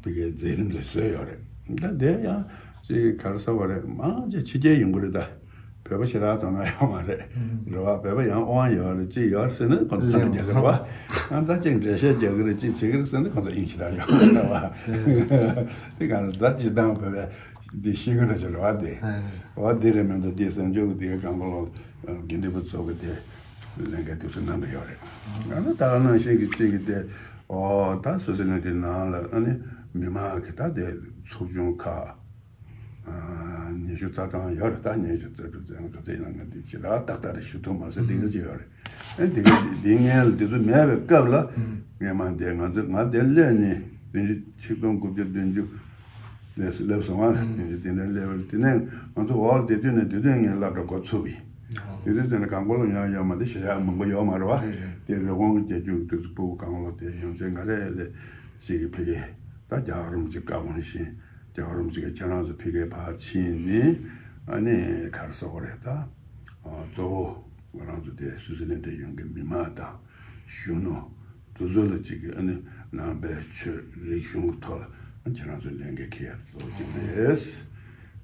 ཕ་གིའི་མཛད་རིམ་རེ་བཟོས་ཡོད་རེད། ད་དེ་ཡང་ཅིག་ག་རེ་ཟེར་བ་རེད། མང་ཆེ་ཕྱི་རྒྱལ་ཡོང་གི་རེད། ད་བོད་པ་ཞེ་དྲག་དོ་སྣང་ཡོད་མ་རེད། རེད་བ། བོད་པ་ཡང་དབང་ཡོད་རེད་ཅིག་ཡོད་རེད་ཟེར་ན་ཁོང་ཚོ་འཚང་ཁ་རྒྱག་གི་རེད་བ། ཡང་ད་ཅིག་འགྲེལ་བཤད་རྒྱག་གི་རེད་ཅིག་བྱེད་ཀྱི་རེད་ཟེར་ན་ཁོང་ཚོ་དབྱིངས་ཞེ་དྲག་ཡོད་རེད་བ། དེ་ག་རེ་ད་སྤྱིར་བཏང་བོད་པའི་འདི་ཤེས་ཀྱི་རེད་ཅེས་རེད་བ། དེ་བ་འདི་རེད་མི་འདུག་དེ་གཟའ་མཇུག་དེ་གང་ག་ལོ་དགེ་འདུན་པ་ཚོ་གི་དེ། ལས་འགན་དེ་ཚོ་གནང་གི་ཡོད་རེད། ཡང་ན་ད་ག་ནང་བཞིན་གྱི་གཅིག་གི་དེ་ཨོ་ད་སོ་སོ་ནས་དེ་ནང་ལ་ཨ་ནི་མི་མང་གི་ད་དེ་ཚོགས་ཆུང་ཁག་ཉི་ཤུ་རྩ་གྲངས་ཡོད་རེད། ད་ཉི་ཤུ་རྩ་དྲུག་ཙམ་ག་ཚད་ཡིན་ན་ང་དེ་ཞེ་དྲག་ཏག་ཏག་རེ་ཞུ་ཐུབ་མ་སོང་། དེ་འདྲ་ཅིག་ཡོད་རེད། ཨ་དེ་ག་དེ་ངན་ལ་དེ་ཚོ་མེད་པའི་སྐབས་ལ་ངས་མ་དེ་ང་ཚོ་ང་དེ་སླེབས་ནས་བདུན་ཅུ་ཆིག་སྟོང་དགུ་བརྒྱ་བདུན་ཅུ། ལས་སུ་སླེབས་སོང་ང་། དེ་འདྲ་དེ་འདྲ་སླེབས་པ་རེད། དེ་ནས་ང་ཚོ་འོག་ལ་བསྡད་དུས་ནས་དེ་དུས་ངས་སློབ་གྲྭ་འགོ་ཚུགས་པ་ཡིན། དེ་དུས་ཙམ་ནས་གང་གོ་ལ་ཡང་ཡོད་མ་རེད། གཞིས་ཆགས་མང་པོ་ཡོད་མ་རེད་བ། རེད་རེད། དེ་རི་ཀོན་གྱི་རྒྱལ་རྒྱུགས་དུས་སུ་སྤུ་གུ་གང་ལོ་དེ་ཡོང་ཚེ་ང་རེ་རེ་ཞིག་གི་ཕ་གི་ད་རྒྱལ་བ་རིན་པོ་ཆེ་བཀའ་དགོངས་བཞིན་རྒྱལ་བ་རིན་པོ་ཆེ་གིས་ཁྱེད་རང་ཚོ་ཕ་གིར་ཕར་ཕྱིན་ནས་ཨ་ནི་ག་རེ་ཟེར་དགོས་རེད། ད་གཙོ་བོ་ང་རང་ཚོ་དེ་སུའུ་ཙི་ལན་ཌ་ཡོང་གི་མི་མང་དང་། གཞོན་ནུ་དེ་ཚོ་ལ་གཅིག་གི་ཨ་ནི་ནང་པའི་ཆོས་རིག་གཞུང་གི་ཐོག་ལ་ཁྱེད་རང་ཚོ་ལས་འགན་འཁྱེར་ཡ་གཙོ་བོ་གཅིག་རེད།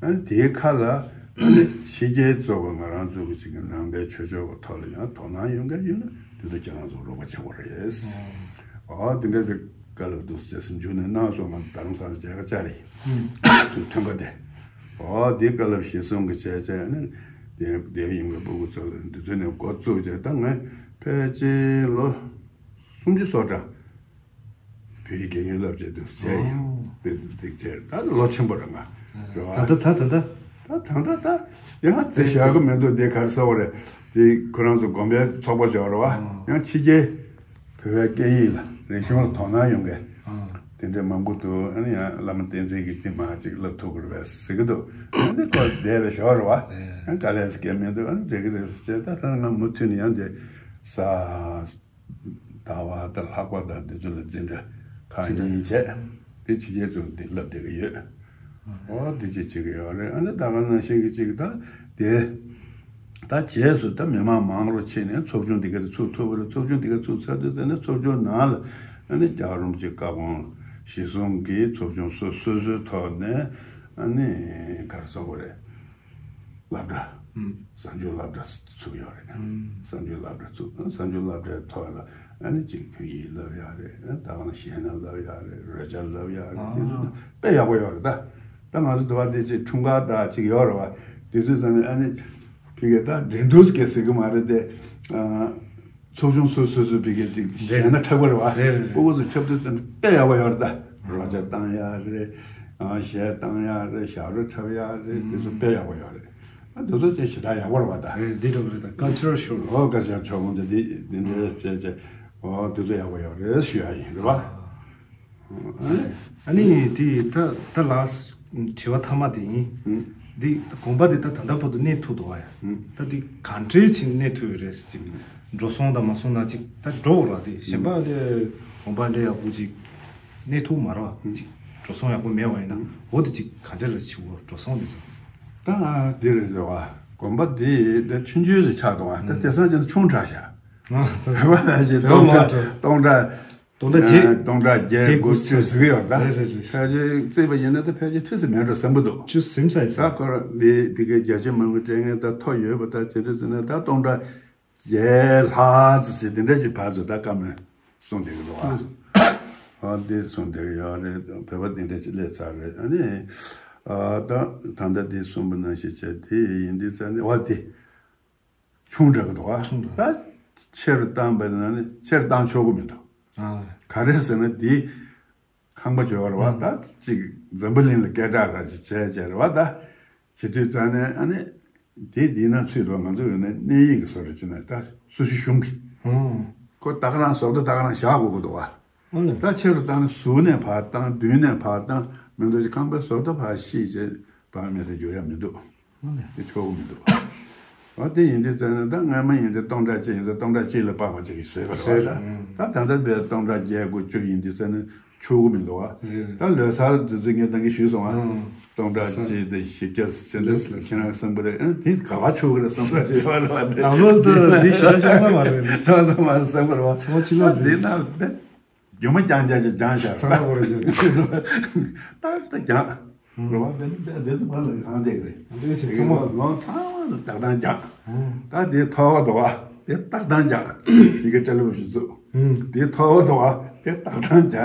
ཨ་ནི་དེའི་ཁ་ལ་ཨ་ནི་ཕྱི་རྒྱལ་ཚོ་གི་ང་རང་ཚོ་གི་གཅིག་གི་ནང་པའི་ཆོས་ཕྱོགས་ཀྱི་ཐོག་ལ་ཡང་དོ་སྣང་ཡོད་མཁན་ཡིན་ན་དེ་ཚོ་ཁྱེད་རང་ཚོ་རོགས་པ་བྱེད་དགོས་རེད། ཨོ་དེ་འདྲ་ཟེར་བཀའ་སློབ་འདུག་སེ་བྱས་སེ་མཇུག་ནས་གནང་སོང་། ང་རྡ་རམ་ས་ལ་མཇལ་ཁ་བཅར་རེད། ཚུར་ཐོན་པ་དེ། ཨོ་དེ་བཀའ་སློབ་གཞིར་བཟུང་གི་བྱས་བྱས་ཨ་ནི་དེ་དེ་ཡིན་པའི་སྤུ་གུ་ཚོ་ལ་འདི་ཚོ་ནས་འགོ་བཙུགས་བྱས་ད་ངས་ཕལ་ཆེར་ལོ་སུམ་ཅུ་སོ་འདྲ་བོད་ཡིག་དགེ་རྒན་སློབ་བྱས་འདུག་བྱས་ཡིན། ཨོ། དེ་དེ་བྱས་ད་ལོ་ཆེན་པོ་རེད་ང་། རེད་བ། ད་ལྟ་ད་ད་ལྟ། ད་ད་ལྟ་ད་ཡང་དེ་བཞག་གི་མི་འདུག་དེ་ག་རེ་ཟེར་བ་རེད། དེ་ཁོ་རང་ཚོ་དགོན་པའི་ཚོགས་པ་བྱས་པ་རེད་བ། ཨོ། ཡང་ཕྱི་རྒྱལ་བོད་པའི་སྐད་ཡིག་ལ་རིག་གཞུང་ལ་དོ་སྣང་ཡོང་མཁན་ཨོ། དེ་འདྲའི་མང་པོ་འདུག་ཨ་ནི་ཡང་བླ་མ་བསྟན་འཛིན་གྱིས་དེ་མ་ཅིག་བསླབ་ཐུབ་ཀྱི་རེད་པས་ཟེར་གྱི་འདུག་ཨ་ནི་ཁོ་བསྡད་པའི་ཞོར་རེད་བ། ཨེ། ཡང་དཀའ་ལས་ཟེར་མཁན་མི་འདུག་ཨ་ནི་འགྲིག་གི་རེད་ཟེར་བྱས། ད་ལྟ་ང་མུ་མཐུད་ནས་ཡང་དེ་ས་ཟླ་བ་དང་ལྷག་པ་དང་དེ་ཚོ་ལ་འཛིན་གྲྭ་ཁག་གཉིས་བྱས་དེ་ཕྱི་རྒྱལ་ཚོ་འདི་བསླབ་བསྡད་ཀྱི་ཡོད། ཨོ་དེ་ཅིག་བྱེད་ཀྱི་ཡོད་རེད། ཨ་ནི་ད་ག་ནང་བཞིན་གྱི་ཅིག་ད་དེ་ད་རྗེས་སུ་ད་མི་མང་མང་རུ་ཕྱིན་ནས་ཚོགས་ཆུང་འདི་ག་དེ་ཚུགས་ཐུབ་པ་རེད། ཚོགས་ཆུང་འདི་ག་ཚུགས་ཚར་དུས་ཙམ་ནས་ཚོགས་ཆུང་ནང་ལ་ཨ་ནི་རྒྱལ་བ་རིན་པོ་ཆེ་བཀའ་དགོངས་གཞིར་བཟུང་གིས་ཚོགས་ཆུང་སོ་སོ་སོའི་ཐོག་ནས་ཨ་ནི་ག་རེ་ཟེར་དགོས་རེད། སློབ་གྲྭ་ གསར་འགྱུར་སློབ་གྲྭ་ཚུགས་ཡོད་རེད། གསར་འགྱུར་སློབ་གྲྭ་ཚུགས། གསར་འགྱུར་སློབ་གྲྭའི་ཐོག་ལ་ཨ་ནི་གཅིག་བོད་ཡིག་བསླབ་ཡག་རེད། ད་ག་ནང་གཞས་སྣ་བསླབ་ཡག་རེད། རོལ་ཆ་བསླབ་ཡག་རེད། དེ་ཚོ་དཔེ་ཡག་པོ་ཡོད་རེད། ད་ད་ང་ཚོ་འདི་བ་དེ་གཅིག་འཁྲུངས་སྐར་ད་གཅིག་ཡོད་རེད་བ། དེ་ཚོའི་ས་ནས་ཨ་ནི་ཕ་གི་ད་འགྲན་བསྡུར་སྐད་ཟེར་གི་མ་རེད་དེ། ཚོགས་ཆུང་སོ་སོ་སོ་ཕ་གི་ཅིག་རེད། གཞས་སྣ་འཁྲབ་པ་རེད་བ། རེད་རེད། ཕྲུ་གུ་ཚོ་འཁྲབ་དུས་ཙམ་དཔེ་ཡག་པོ་ཡོད་རེད། ད་རོལ་ཆ་བཏང་ཡག་རེད། གཞས་བཏང་ཡག་རེད། ཞབས་བྲོ་འཁྲབ་ཡག་རེད། དེ་ཚོ་དཔེ་ཡག་པོ་ཡོད་རེད། ཨ་དེ་ཚོ་ཅིག་ཞེ་དྲག་ཡག་པོ་རེད་བ་ད། རེད། འདི་འདྲ་རེད། ད་ཀལ་ཅར་ཤོ་རེད། ཨོ་ཀལ་ཅར་ཤོ་མོ་འདི་འདི་འདི་འདྲའི་བྱས་བྱས། ཨོ་དེ་ཚོ་ཡག་པོ་ཡོད་རེད་ཞུ་ཡག་ཡིན། རེད་བ། ཨ་ནི་དེ་ད་ད་ལགས་དྲི་བ་མཐའ་མ་དེ་ཡིན། འདི་དགོན་པ་འདི་ད་ད་ལྟ་བར་དུ་གནས་ཐུབ་འདུག་བ་ཡ། ད་འདི་ག་འདྲའི་ཕྱིན་གནས་ཐུབ་ཡོད་རེད་ཟེར་གྱི། འགྲོ་སོང་དང་མ་སོང་ན་ཅིག་ད་འགྲོ་དགོས་ར། དེ་གཞན་པ་ལས་དགོན་པ་འདྲ་ཡག་པོ་ཅིག་གནས་ཐུབ་མ་རེད་བ། ཅིག་འགྲོ་སོང་ཡག་པོ་མེད་བ་ཡིན་ན་འོ་དེ་ཅིག་ག་འདྲ་རེད་ཞུ་བ། འགྲོ་སོང་དེ་ཚོ། ད་འདི་རེད་བ། དགོན་པ་འདི་ད་ཆུང་ཆུང་ཞིག་ཆགས་འདུག་བ། ད་དེང་སང་ཅིག་ཆུང་དྲགས་ཤག་ཨ་ད་སྟོང་ཕྲག་སྟོང་ཕྲག་སྟོང་ཕྲག་བརྒྱད་དགུ་བཅུ་ཟེར་གྱི་ཡོད་ད། རེད་རེད་རེད། ཕལ་ཆེར་བརྩིས་པ་ཡིན་ན་ད་ཕལ་ཆེར་ཁྲི་ཙམ་མེད་འགྲོ་བསམ་གྱི་འདུག་ཁྲི་ཙམ་ཟེར་ས། ད་ཁོ་རང་འདི་ཕ་གིའི་རྒྱ་ཆེ་མང་པོའི་སྤྲད་མཁན་ད་ཐོ་ཡོད་པ་ད་ཇེ་འདྲ་ཟེར་ན་ད་སྟོང་ཕྲག་བརྒྱད་ལྷག་ཙམ་ཞིག་དེ་འདྲ་ཅིག་བར་ཚོ་ད་བཀའ་མོལ་གསུངས་བསྡད་ཀྱི་འདུག་ཨ། ཨ་འདི་གསུངས་བསྡད་ཀྱི་ཡོད་རེད། བོད་པ་དེ་འདྲ་ཅིག་སླེབས་ཚར་རེད། ཨ་ནི་ཨ་ད་ད་ལྟ་འདི་གསུངས་པ་ནང་བཞིན་བྱས་དེ་ཡིན་དུས་ཙང་ནས་འོ་དེ། ཆུང་དྲགས་ཀྱི་འདུག་ཨ། ཆུང་དྲགས། ད་ཆེ་རུ་བཏང་པ་ན་ནི་ཆེ་རུ་བཏང་ཆོག་གི་མི་འདུག་ཨ། ག་རེ་ཟེར་ན་དེ་ཁང་པ་སྦྱོར་བ་ད་ཅིག་འཛམ་བུ་གླིང་ལ་སྐད་གྲགས་ར་ཅིག་བྱས་བྱས་རེད་བ། ད་བྱེད་དུས་ཙང་ནས་ཨ་ནི་དེ་འདི་ན་ཚུད་དུ་ང་ཚོ་ཡོད་ན་གནས་ཡིག་གི་བཟོ་རེ་ཅི་ན་ད་སུ་ཞིག་གཞུང་གི་ཁོ་ད་ག་རང་བཟོ་ལྟ་ད་ག་རང་བཞག་དགོས་ཀྱི་འདུག་ཨ། ཨོ་ལེ། ད་ཆེ་རུ་བཏང་ནས་ཟུར་ནས་ཕར་བཏང་མདུན་ནས་ཕར་བཏང་མི་འདུག་ཅིག་ཁང་པའི་བཟོ་ལྟ་ཕར་ཤེས་བྱས་བར་མེད་ས་འགྱུར་ཡ་མི་འདུག་ཨོ་ལེ། དེ་ཆོག་གི་མི་འདུག་ཨོ་དེ་ཡིན་དུས་ཙང་ནས་ད་སྔ་མ་ཡིན་དུས་སྟོང་ཕྲག་གཅིག་ཡིན་ཙང་སྟོང་ཕྲག་གཅིག་ལ་དཔག་པ་ཅིག་གིས་བཟོས་པ་རེད་བ། ད་ད་ལྟ་བའི་སྟོང་ཕྲག་བརྒྱད་དགུ་བཅུ་ཡིན་དུས་ཙང་ནས་ཆོག་གི་མི་འདུག་བ། རེད་རེད། ད་ལོ་གསར་དུས་ཚོད་ངས་ད་གིན་ཞུས་སོང་ཨ། སྟོང་ཕྲག་གཅིག་དང་བཞི་བརྒྱ་ཟེར་འདུག་ཁྱེད་རང་བསམ་པ་རེད། ཨ་དེ་ག་བ་ཆོག་གི་རེད་བསམ་པ་ཞིག་ཡོད་རེད་བ། དེ་ནང་ལོགས་དུ་འདི་ཞེ་དྲག་ཤོང་ས་མ་རེད། ཤོང་ས་མ་རེད་བསམ་པ་རེད་བ། ཚང་མ་ཕྱི་ལོགས་ད་དེ་ན་བེད་རྒྱུ་མ་རྐྱང་རྐྱང་ཞིག་རྐྱང་ཤག་ཚང་མ་གོ་རེ་ཞིག་ད་ད་རྐྱང་རེད་བ། དེ་ནི་དེ་དེ་ཚོ་བར་ལ་གང་བསྡད་རེད། དེ་ཞིག་ཚང་མ་ལོ་ཚང་མ་ལ་ཏག་ཏག་རྐྱང་། ད་དེ་ཐོག་བ་དོ་བ་དེ་ཏག་ཏག་རྐྱང་། དེ་ག་སྤྲེལ་ལོ་ཞིག་བཙུགས། དེ་ཐོག་བ་དོ་བ་དེ་ཏག་ཏག་རྐྱང་། དེ་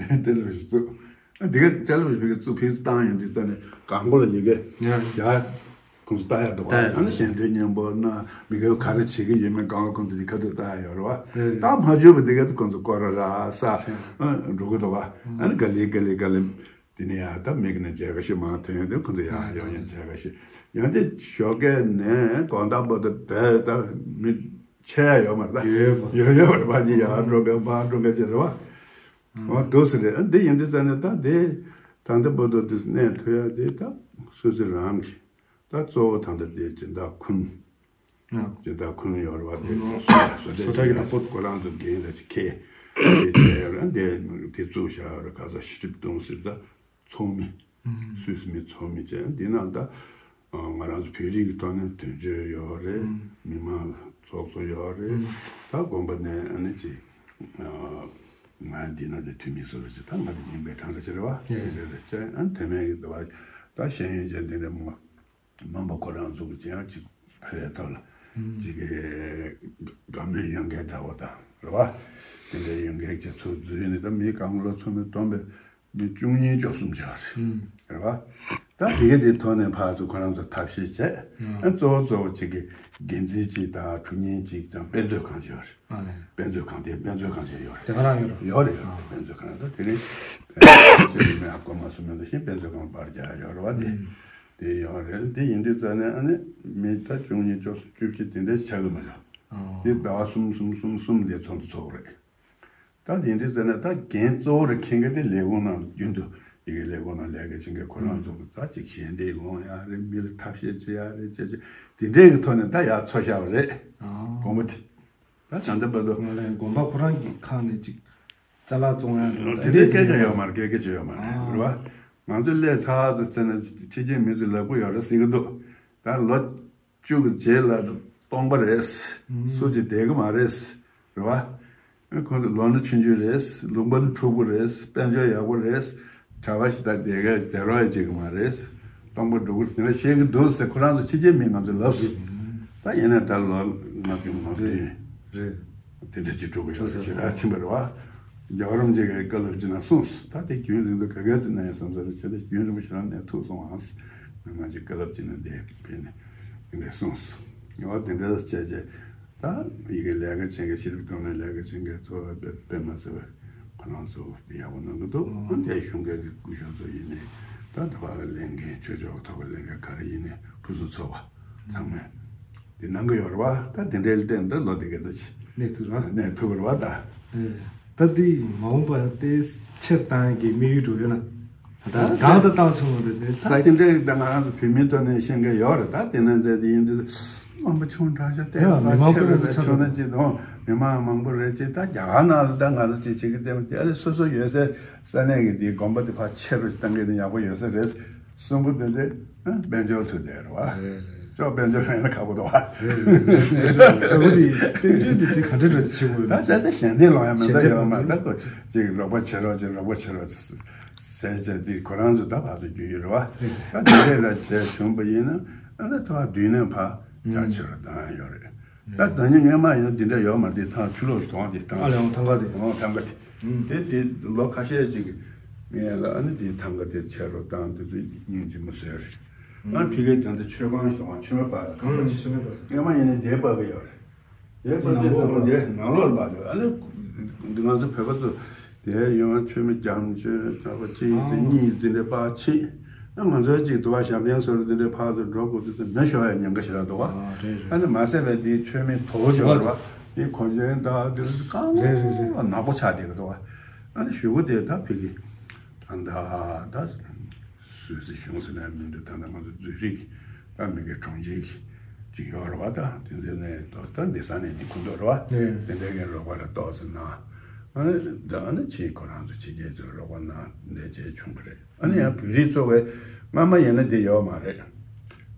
སྤྲེལ་ལོ་ཞིག་བཙུགས། འདི་ག་ཅ་ལག་བཞི་པའི་གཙུག་ཕུད་བཏང་ཡོང་དུས་ཙམ་ནས་གང་པོ་ལ་ཉེ་གི་ཡ་ཁོང་ཚོ་ལྟ་ཡག་འདུག་བ། ཡང་ན་ཞལ་འདོན་སྙན་པོ་ན་མི་ག་ག་རེ་བྱེད་ཀྱི་ཡོད་མེད་གང་ལ་ཁོང་ཚོ་འདི་ཁ་ཐུག་ལྟ་ཡག་ཡོད་རེད་བ། ད་མ་བྱུང་བ་འདི་ག་ཁོང་ཚོ་སྐོར་ར་ར་ས་འགྲོ་གི་འདུག་བ། ཨ་ནི་ག་ལེ་ག་ལེ་ག་ལེ་དེ་ནས་ཡ་ད་མི་གི་ནས་མཇལ་ཁ་ཞིག་མང་ཐོན་ཡོང་དུས་ཁོང་ཚོ་ཡ་ཡོང་ཡོང་མཇལ་ཁ་ཞིག་ཡང་དེ་ཞོགས་ཀས་ནས་དགོང་དག་བར་དུ་བསྡད་ད་མི་ཆེ་ཡ་ཡོད་མ་རེད། ད་ཡོད་ཡོད་ཡོད་རེད་བ། ཅི་ཡ་འགྲོ་ག་བ་འགྲོ་ག་ཅི་རེད་བ། འོ་འདུག་སེ་རེད། ཨ་འདི་ཡིན་དུས་ཙང་ནས་ད་འདི་ད་ལྟ་བར་དུ་འདི་གནས་ཐུབ་ཡ་དེ་ད་སུད་སི་རང་གི་ད་གཙོ་བོ་ད་ལྟ་དེ་སྦྱིན་བདག་ཁུན། སྦྱིན་བདག་ཁུན་ཡོད་རེད་བ། དེ་སོ་ད་སོ་ད་ད་ད་པོ་ཁོ་རང་ཚོ་འགན་ད་ཅིག་ཁེ་དེ་བྱས་ཡོད་རེད། འདི་དེ་བཙུགས་བཞག་ཡོད་རེད། ག་ས་ཤི་ཀྲིབ་ཏུང་ཟེར་ད། ཚོགས་མི། སུད་སི་མི་ཚོགས་མི་བཅས་འདི་ནང་ད་ང་རང་ཚོ་བོད་རིགས་ཀྱི་ཐོག་ནས་དོན་གཅོད་ཡོད་རེད། མི་མང་ཚོགས་གཙོ་ཡོད་རེད། ད་དགོན་པ་ནས་ཨ་ནི་ཅིག་ང་འདི་ནང་དུ་འཐུས་མི་སུ་རེད་ཅེ་ད་ང་དེ་ཉིན་པའི་གྲངས་ལ་ཅི་རེད་བ། དེ་འདྲ་ལ་བཅར་ཨ་ནི་དེ་མིན་གྱི་ད་བ་ད་ཤེས་ཡོན་ཅན་འདི་འདྲ་མང་མང་པོ་ཁོ་རང་ཚོ་གི་ཅི་ཡང་ཅིག་ཕ་ལས་ཐོག་ལ་ཅིག་གི་དགའ་མོས་ཡོད་མཁན་འདྲ་བོ་དང་རེད་བ། དེ་འདྲ་ཡོད་མཁན་ཅིག་ཚོ་འཛུལ་ནས་ད་མི་གང་ལོ་ཚོ་མི་སྟོན་པའི་མི་བཅུ་གཉིས་བཅུ་གསུམ་ཅིག་ཡོད་རེད་བ། ད་དེ་ག་དེ་ཐོག་ནས་ཕར་ཚུར་ཁོ་རང་ཚོ་ཐབས་ཤེས་བྱས། ཨ་གཙོ་བོ་གཙོ་བོ་གཅིག་གི་འགན་འཛིན་གཅིག་དང་དྲུང་ཡིག་གཅིག་དང་དཔེ་མཛོད་ཁང་ཅིག་ཡོད་རེད། དཔེ་མཛོད་ཁང་དེ་དཔེ་མཛོད་ཁང་ཅིག་ཡོད་རེད། དེ་ག་རང་ཡོད་རེད། ཡོད་རེད་ཡོད་རེད། དཔེ་མཛོད་ཁང་ད་དེ་རིང་དཔེ་མཛོད་ཁང་ཅིག་མེད་ཨ་ཀོ་མ་སུ་མེད་ད་ཤིང་དཔེ་མཛོད་ཁང་པར་རྒྱག་ཡོད་རེད་བ། དེ་དེ་ཡོད་རེད། དེ་ཡིན་དུས་ཙ་ནས་ཨ་ནི་མི་ད་བཅུ་གཉིས་བཅུ་བཅུ་བཞི་དེ་འདྲ་ཆགས་གི་མ་རེད། དེ་ཟླ་བ་གསུམ་གསུམ་གསུམ་གསུམ་དེ་ཚོགས་འདུ་ཚོགས་རེད། ད་དེ་འདྲའི་ཟེར་ན་ད་འགན་གཙོ་བོ་རེ་འཁྱེར་མཁན་དེ་ལས་ཁུངས་ནང་རྒྱུན་དུ་ཡི་གེ་ལས་ཁུངས་ནང་ལས་ཀ་བྱེད་མཁན་ཁོ་རང་ཚོ་གི་ད་ཅིག་ཞལ་འདེབས་ལོང་ཡག་རེད། མི་ལ་ཐབས་ཤེས་བྱེད་ཡག་རེད་བྱས་བྱས་དེ་འདྲའི་གི་ཐོག་ནས་ད་ཡར་འཚོ་བཞག་པ་རེད། དགོངས་པ་དེ་ད་ད་ལྟ་བར་དུ་ང་ལ་དགོན་པ་ཁོ་རང་གི་ཁག་ནས་ཅིག་ཅ་ལག་བཙོང་ཡག་རེད། དེ་འདྲའི་སྐད་ཆ་ཡོད་མ་རེད། སྐད་སྐད་ཆ་ཡོད་མ་རེད་རེད་བ། ང་ཚོ་སླེབས་ཚར་ཚོ་ཟེར་ན་ཕྱི་རྒྱལ་མི་ཚོས་ལབ་ཀྱི་ཡོད་རེད་ཟེར་གི་འདུག་ད་ལོ་བཅུ་གི་རྗེས་ལ་སྟོང་པ་རེད། སུ་གཅིག་བསྡད་གི་མ་རེད། རེད་བ། ཁོང་ཚོ་ལོ་ན་ཆུང་ཆུང་རེད། ལུང་པ་ནི་ཕྱུག་པོ་རེད། དཔལ་འབྱོར་ཡག་པོ་རེད། གྲྭ་པ་ཞིག་ད་བསྡད་ག་བསྡད་རོགས་ཡ་བྱེད་གི་མ་རེད། སྟོང་པ་འགྲོ་གི་ཟེར་ན་བཤད་གི་འདུག་ཟེར། ཁོ་རང་ཚོ་ཕྱི་རྒྱལ་མི་ང་ཚོ་ལབ་ཟིན། ད་ཡིན་ན་ད་ལོ་ལྔ་བཅུ་ང་བདུན་རེད། དེ་འདྲ་ཅིག་འགྲོ་གི་ཡོད་ཟེར་ཞེ་དྲག་ཕྱིན་པ་རེད་བ། རྒྱལ་བ་རིན་པོ་ཆེ་གིས་བཀའ་སློབ་ཅིག་གནང་གསུངས། ད་དེ་རྒྱུན་རིང་དུ་ག་གེ་ཙི་གནང་ཡང་བསམ་ས་རེད། ཁྱོད་དེ་རྒྱུན་རིང་པོ་ཞེ་དྲག་གནང་ཐུབ་སོང་ཨང་། མི་མང་ཅིག་བཀའ་སློབ་ཅིག་གནང་དེ་བྱས་ནས་འདི་འདྲ་གསུངས། ཡང་དེ་འདྲ་བྱས་བྱས། ད་ཡི་གེ་ལས་ཀ་བྱེད་མཁན་ཤེས་རིག་དོན་ལ་ལས་ཀ་བྱེད་མཁན་ཚོ་དཔེ་དཔེ་མ་སྲིད་པ་ཁོ་རང་ཚོ་དེ་ཡག་པོ་གནང་གི་འདུག་ཨ་འདས་གཞུང་སྒེར་གྱི་སྐུ་ཞབས་ཚོ་ཡིན་ནའི་ད་དེ་བ་ལ་ལེན་མཁན་ཆོས་ཕྱོགས་ཀྱི་ཐོག་ལ་ལེན་མཁན་ག་རེ་ཡིན་ནའི་ཕུན་སུམ་ཚོགས་པ་ཚང་མས་དེ་གནང་གི་ཡོད་རེད་བ། ད་དེ་འདྲའི་སྟེང་ད་ལོ་དེ་ག་ཚོད་ཅིག་གནས་ཐུབ་ར་གནས་ཐུབ་རེད་བ་ད། ད་དེ་མ་འོངས་པ་དེ་ཆེར་བཏང་གི་དམིགས་ཡུལ་འགྲོ་ཡོད་ན། ད་གང་དུ་བཏང་ཆོག་མོད་དེ་ནི་ས་ད་དེ་འདྲའི་ད་ང་རང་ཚོ་བོད་མིའི་ཐོག་ནས་ཤེས་མཁན་ཡོད་རེད། ད་དེ་ནས་འདྲ་དེ་ཡིན་དུས་རློན་པ་ཆུང་དྲགས་ཤག་བལྟས་ཡ་མི་མང་པོ་ཆེ་རེད་ད་ཆོག་ན་ཅི་དང་མི་མང་མང་པོ་རེད་ཅེས། ད་རྒྱ་གར་ནང་ལ་ད་ང་ཚོ་ཅིག་བྱེད་ཀྱི་བལྟས་མ་དེ་ཨ་ལེ་སོ་སོ་ཡོད་སའི་ས་གནས་ཀྱི་དེའི་དགོན་པ་དེ་ཕར་ཆེ་རུ་ཞིག་བཏང་གི་ནི་ཡག་པོ་ཡོད་ས་རེད་གསུང་གི་འདུག་དེ་དཔལ་འབྱོར་ཐུག་བསྡད་རེད་བ། ཅོག་དཔལ་འབྱོར་ལེན་ལ་ཁག་པོ་འདུག་བ། རེད་རེད་རེད་རེད་རེད། དཔལ་འབྱོར་དེ་དཔལ་འབྱོར་དེ་དེ་ག་འདྲ་འདྲ་ཆེ་བོ་ཡོད་ན། ད་ད་ཞལ་འདེབས་ལོང་ཡ་མེད་ད་ཡོད་མ་ད་ཁོ་ཅིག་རོགས་པ་བྱེད་རོགས་ཅིག་རོགས་པ་བྱེད་རོགས་ཅིག་ཟེར་བྱས་དེ་ཁོ་རང་ཚོ་ད་བར་དུ་རྒྱུ་ཡོད་རེད་བ། ད་དེ་འདྲས་ལ་བྱས་བྱུང་པ་ཡིན་ན་ཨ་ད་ཐོག་བདུན་ནས་ཕ་རྒྱ་ཆེ་རུ་བཏང་ཡ་ཡོད་རེད། ད་ད་ནི་སྔོན་མ་ཡིན་ན་དེ་འདྲ་ཡོད་མ་རེད། དེ་ཐང་ཆུ་ལོག་གི་དོང་དེ་བཏང་ཨ་ལས་འོང་ཐང་ག་དེ་འོང་ཐང་ག་དེ་དེ་དེ་ལོ་ཁ་ཤས་ཅིག་ངས་ལ་ཨ་ནི་དེ་ཐང་ག་དེ་ཆེ་རུ་བཏང་དེ་དུས་སྙིང་རྗེ་མོ་བཟོས་རེད། ང་ཕ་གིར་ད་ལྟ་མཆོད་ཁང་ཞིག་དང་མཆོད་པ་གང་ལ་ཞིག་སྔོན་མ་ཡིན་ན་དེ་པ་གི་ཡོད་རེད། དེ་པ་གི་ད་ལོ་དེ་ནང་ལོགས་ལ་པ་གི་ཨ་ནི་འདི་ང་ཚོ་བོད་པ་ཚོ་དེ་ཡོང་མཆོད་མེ་རྒྱ་མཆོད་ད་པ་གཅིག་དེ་གཉིས་དེ་འདྲའི་པ་ཕྱིན་ཨ་ང་ཚོ་གཅིག་དུ་བ་ཞབས་བརྟན་སོར་དེ་འདྲའི་ཕར་ཚུར་འགྲོ་དགོས་དུས་ཚོད་མེ་ཤོར་ཡ་ཉེན་ཁ་ཞེ་དྲག་འདུག་བ། ཨ་ནི་མ་ཟད་པའི་དེའི་མཆོད་མེ་དོ་ཞོར་བ་དེ་གོ་ཆེན་ད་དེ་གང་ནག་པོ་ཆགས་བསྡད་ཀྱི་འདུག་བ། ཨ་ནི་ཞུ་གུ་དེ་ད་ཕ་གི་ད་ད་ད། སུད་སི་གཞུང་ཟེར་ན་མི་འདུག་ད་ལྟ་ང་ཚོ་ཛུ་རིག་ད་མི་སྒེར་གྲོང་ཁྱེར་ཅིག་ཡོད་རེད་བ། ད་དེ་ཚོའི་ནས་ད་འདི་ས་གནས་ཀྱི་ཁོ་ཚོ་རེད་བ། དེ་འདྲའི་གི་རོགས་པ་ལ་ཏོག་ཙམ་གནང་། ཨ་ནི་ད་ཨ་ནི་ཕྱིས་ཁོ་རང་ཚོ་ཕྱི་རྒྱལ་ཚོའི་རོགས་པ་གནང་འདྲ་བྱས་བྱུང་བ་རེད། ཨ་ནི་ཡང་བོད་རིགས་ཚོ་བས་སྔ་མ་ཡིན་ན་འདི་ཡོད་མ་རེད།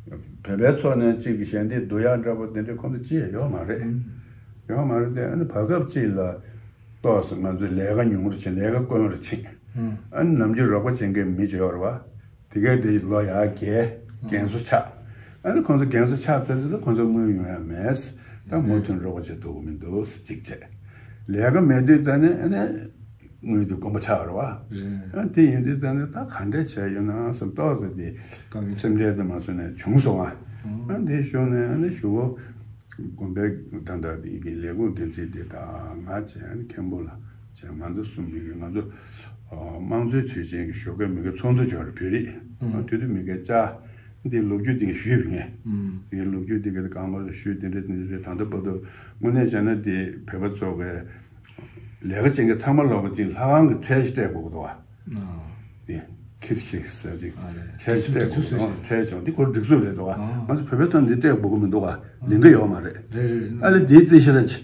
བོད་པའི་ཚོགས་ནས་གཅིག་གི་ཞལ་འདེབས་བསྡུ་ཡག་འདྲ་པོ་དེ་འདྲ་ཁོ་ཚོ་ཅི་ཡང་ཡོད་མ་རེད། ཡོད་མ་རེད་དེ་ཨ་ནི་བར་སྐབས་གཅིག་ལ། ཏོག་ཙམ་ང་ཚོས་ལས་ཀ་ཉུང་རུ་ཕྱིན་ལས་ཀ་དཀོན་རུ་ཕྱིན། ཨ་ནི་ནམ་རྒྱུན་རོགས་པ་བྱེད་མཁན་མི་ཅིག་ཡོད་རེད་བ། དེ་གས་དེ་ལོ་ཡར་རྒས་རྒན་གསོ་ཆགས། ཨ་ནི་ཁོང་ཚོ་རྒན་གསོ་ཆགས་ཚར་དུས་ཁོང་ཚོ་དངུལ་ཡོང་ཡ་མེད། ད་མུ་མཐུད་རོགས་པ་བྱེད་ཐུབ་ཀྱི་མི་འདུག་གཅིག་བྱས། ལས་ཀ་མེད་དུས་ཙ་ནས་ཨ་ནི་དངུལ་དེ་དཀོན་པོ་ཆགས་རེད་བ། ཨ་དེ་ཡིན་དུས་ཙ་ནས་ད་ག་འདྲས་བྱས་ཡོད་ན་བསམ་ཏོག་ཙམ་དེ་སེམས་ཁྲལ་དེ་མ་བཟོ་ནས་བྱུང་སོང་ཨ། ཨ་དེ་བྱུང་ནས་ཨ་ནི་ཞུ་བོ། དགོན་པའི་ད་ལྟ་དེ་གི་ལས་ཁུངས་འགན་འཛིན་དེ་དང་ང་བྱས་ཨ་ནི་མཁན་པོ་ལ་བྱས་ང་ཚོ་གསུམ་གྱིས་ང་ཚོ་དམངས་གཙོའི་དུས་ཆེན་གྱི་ཞོགས་ཀས་མི་སྒེར་ཚོགས་འདུ་འབྱོར་བོད་རིགས་ཨ་དུས་དུ་མི་སྒེར་བཅར་འདི་ལོ་རྒྱུས་དེ་གི་ཞུས་པ་ངས་དེ་གི་ལོ་རྒྱུས་དེ་གི་གང་པར་ཞུས་དེ་འདྲ་དེ་འདྲ་རེད། ད་ལྟ་བར་དུ་དངོས་གནས་བྱས་ན་དེ་བོད་པ་ཚོ་གི་ལས་ཀ་བྱེད་མཁན་ཚང་མ་ལོག་གི་ཅིག་ལྷ་ཁང་གི་ཁྲལ་ཞིག་སྤྲད་དགོས་ཀྱི་འདུག་བ། དེ་ཁིར་ཤིག་ཟེར་ཅིག་ཨ་རེད། ཁྲལ་ཞིག་སྤྲད་དགོས་ཀྱི་འདུག་ཁྲལ་བྱུང་འདི་ཁོར་སྒྲིག་འཛུགས་རེད་འདུག་བ། ང་ཚོ་བོད་པའི་ཐོག་འདི་སྤྲད་དགོས་ཀྱི་མི་འདུག་བ། ལེན་གི་ཡོད་མ་རེད། རེད་རེད། ཨ་ལས་དེའི་རྩིས་གཞི་ར་ཅི་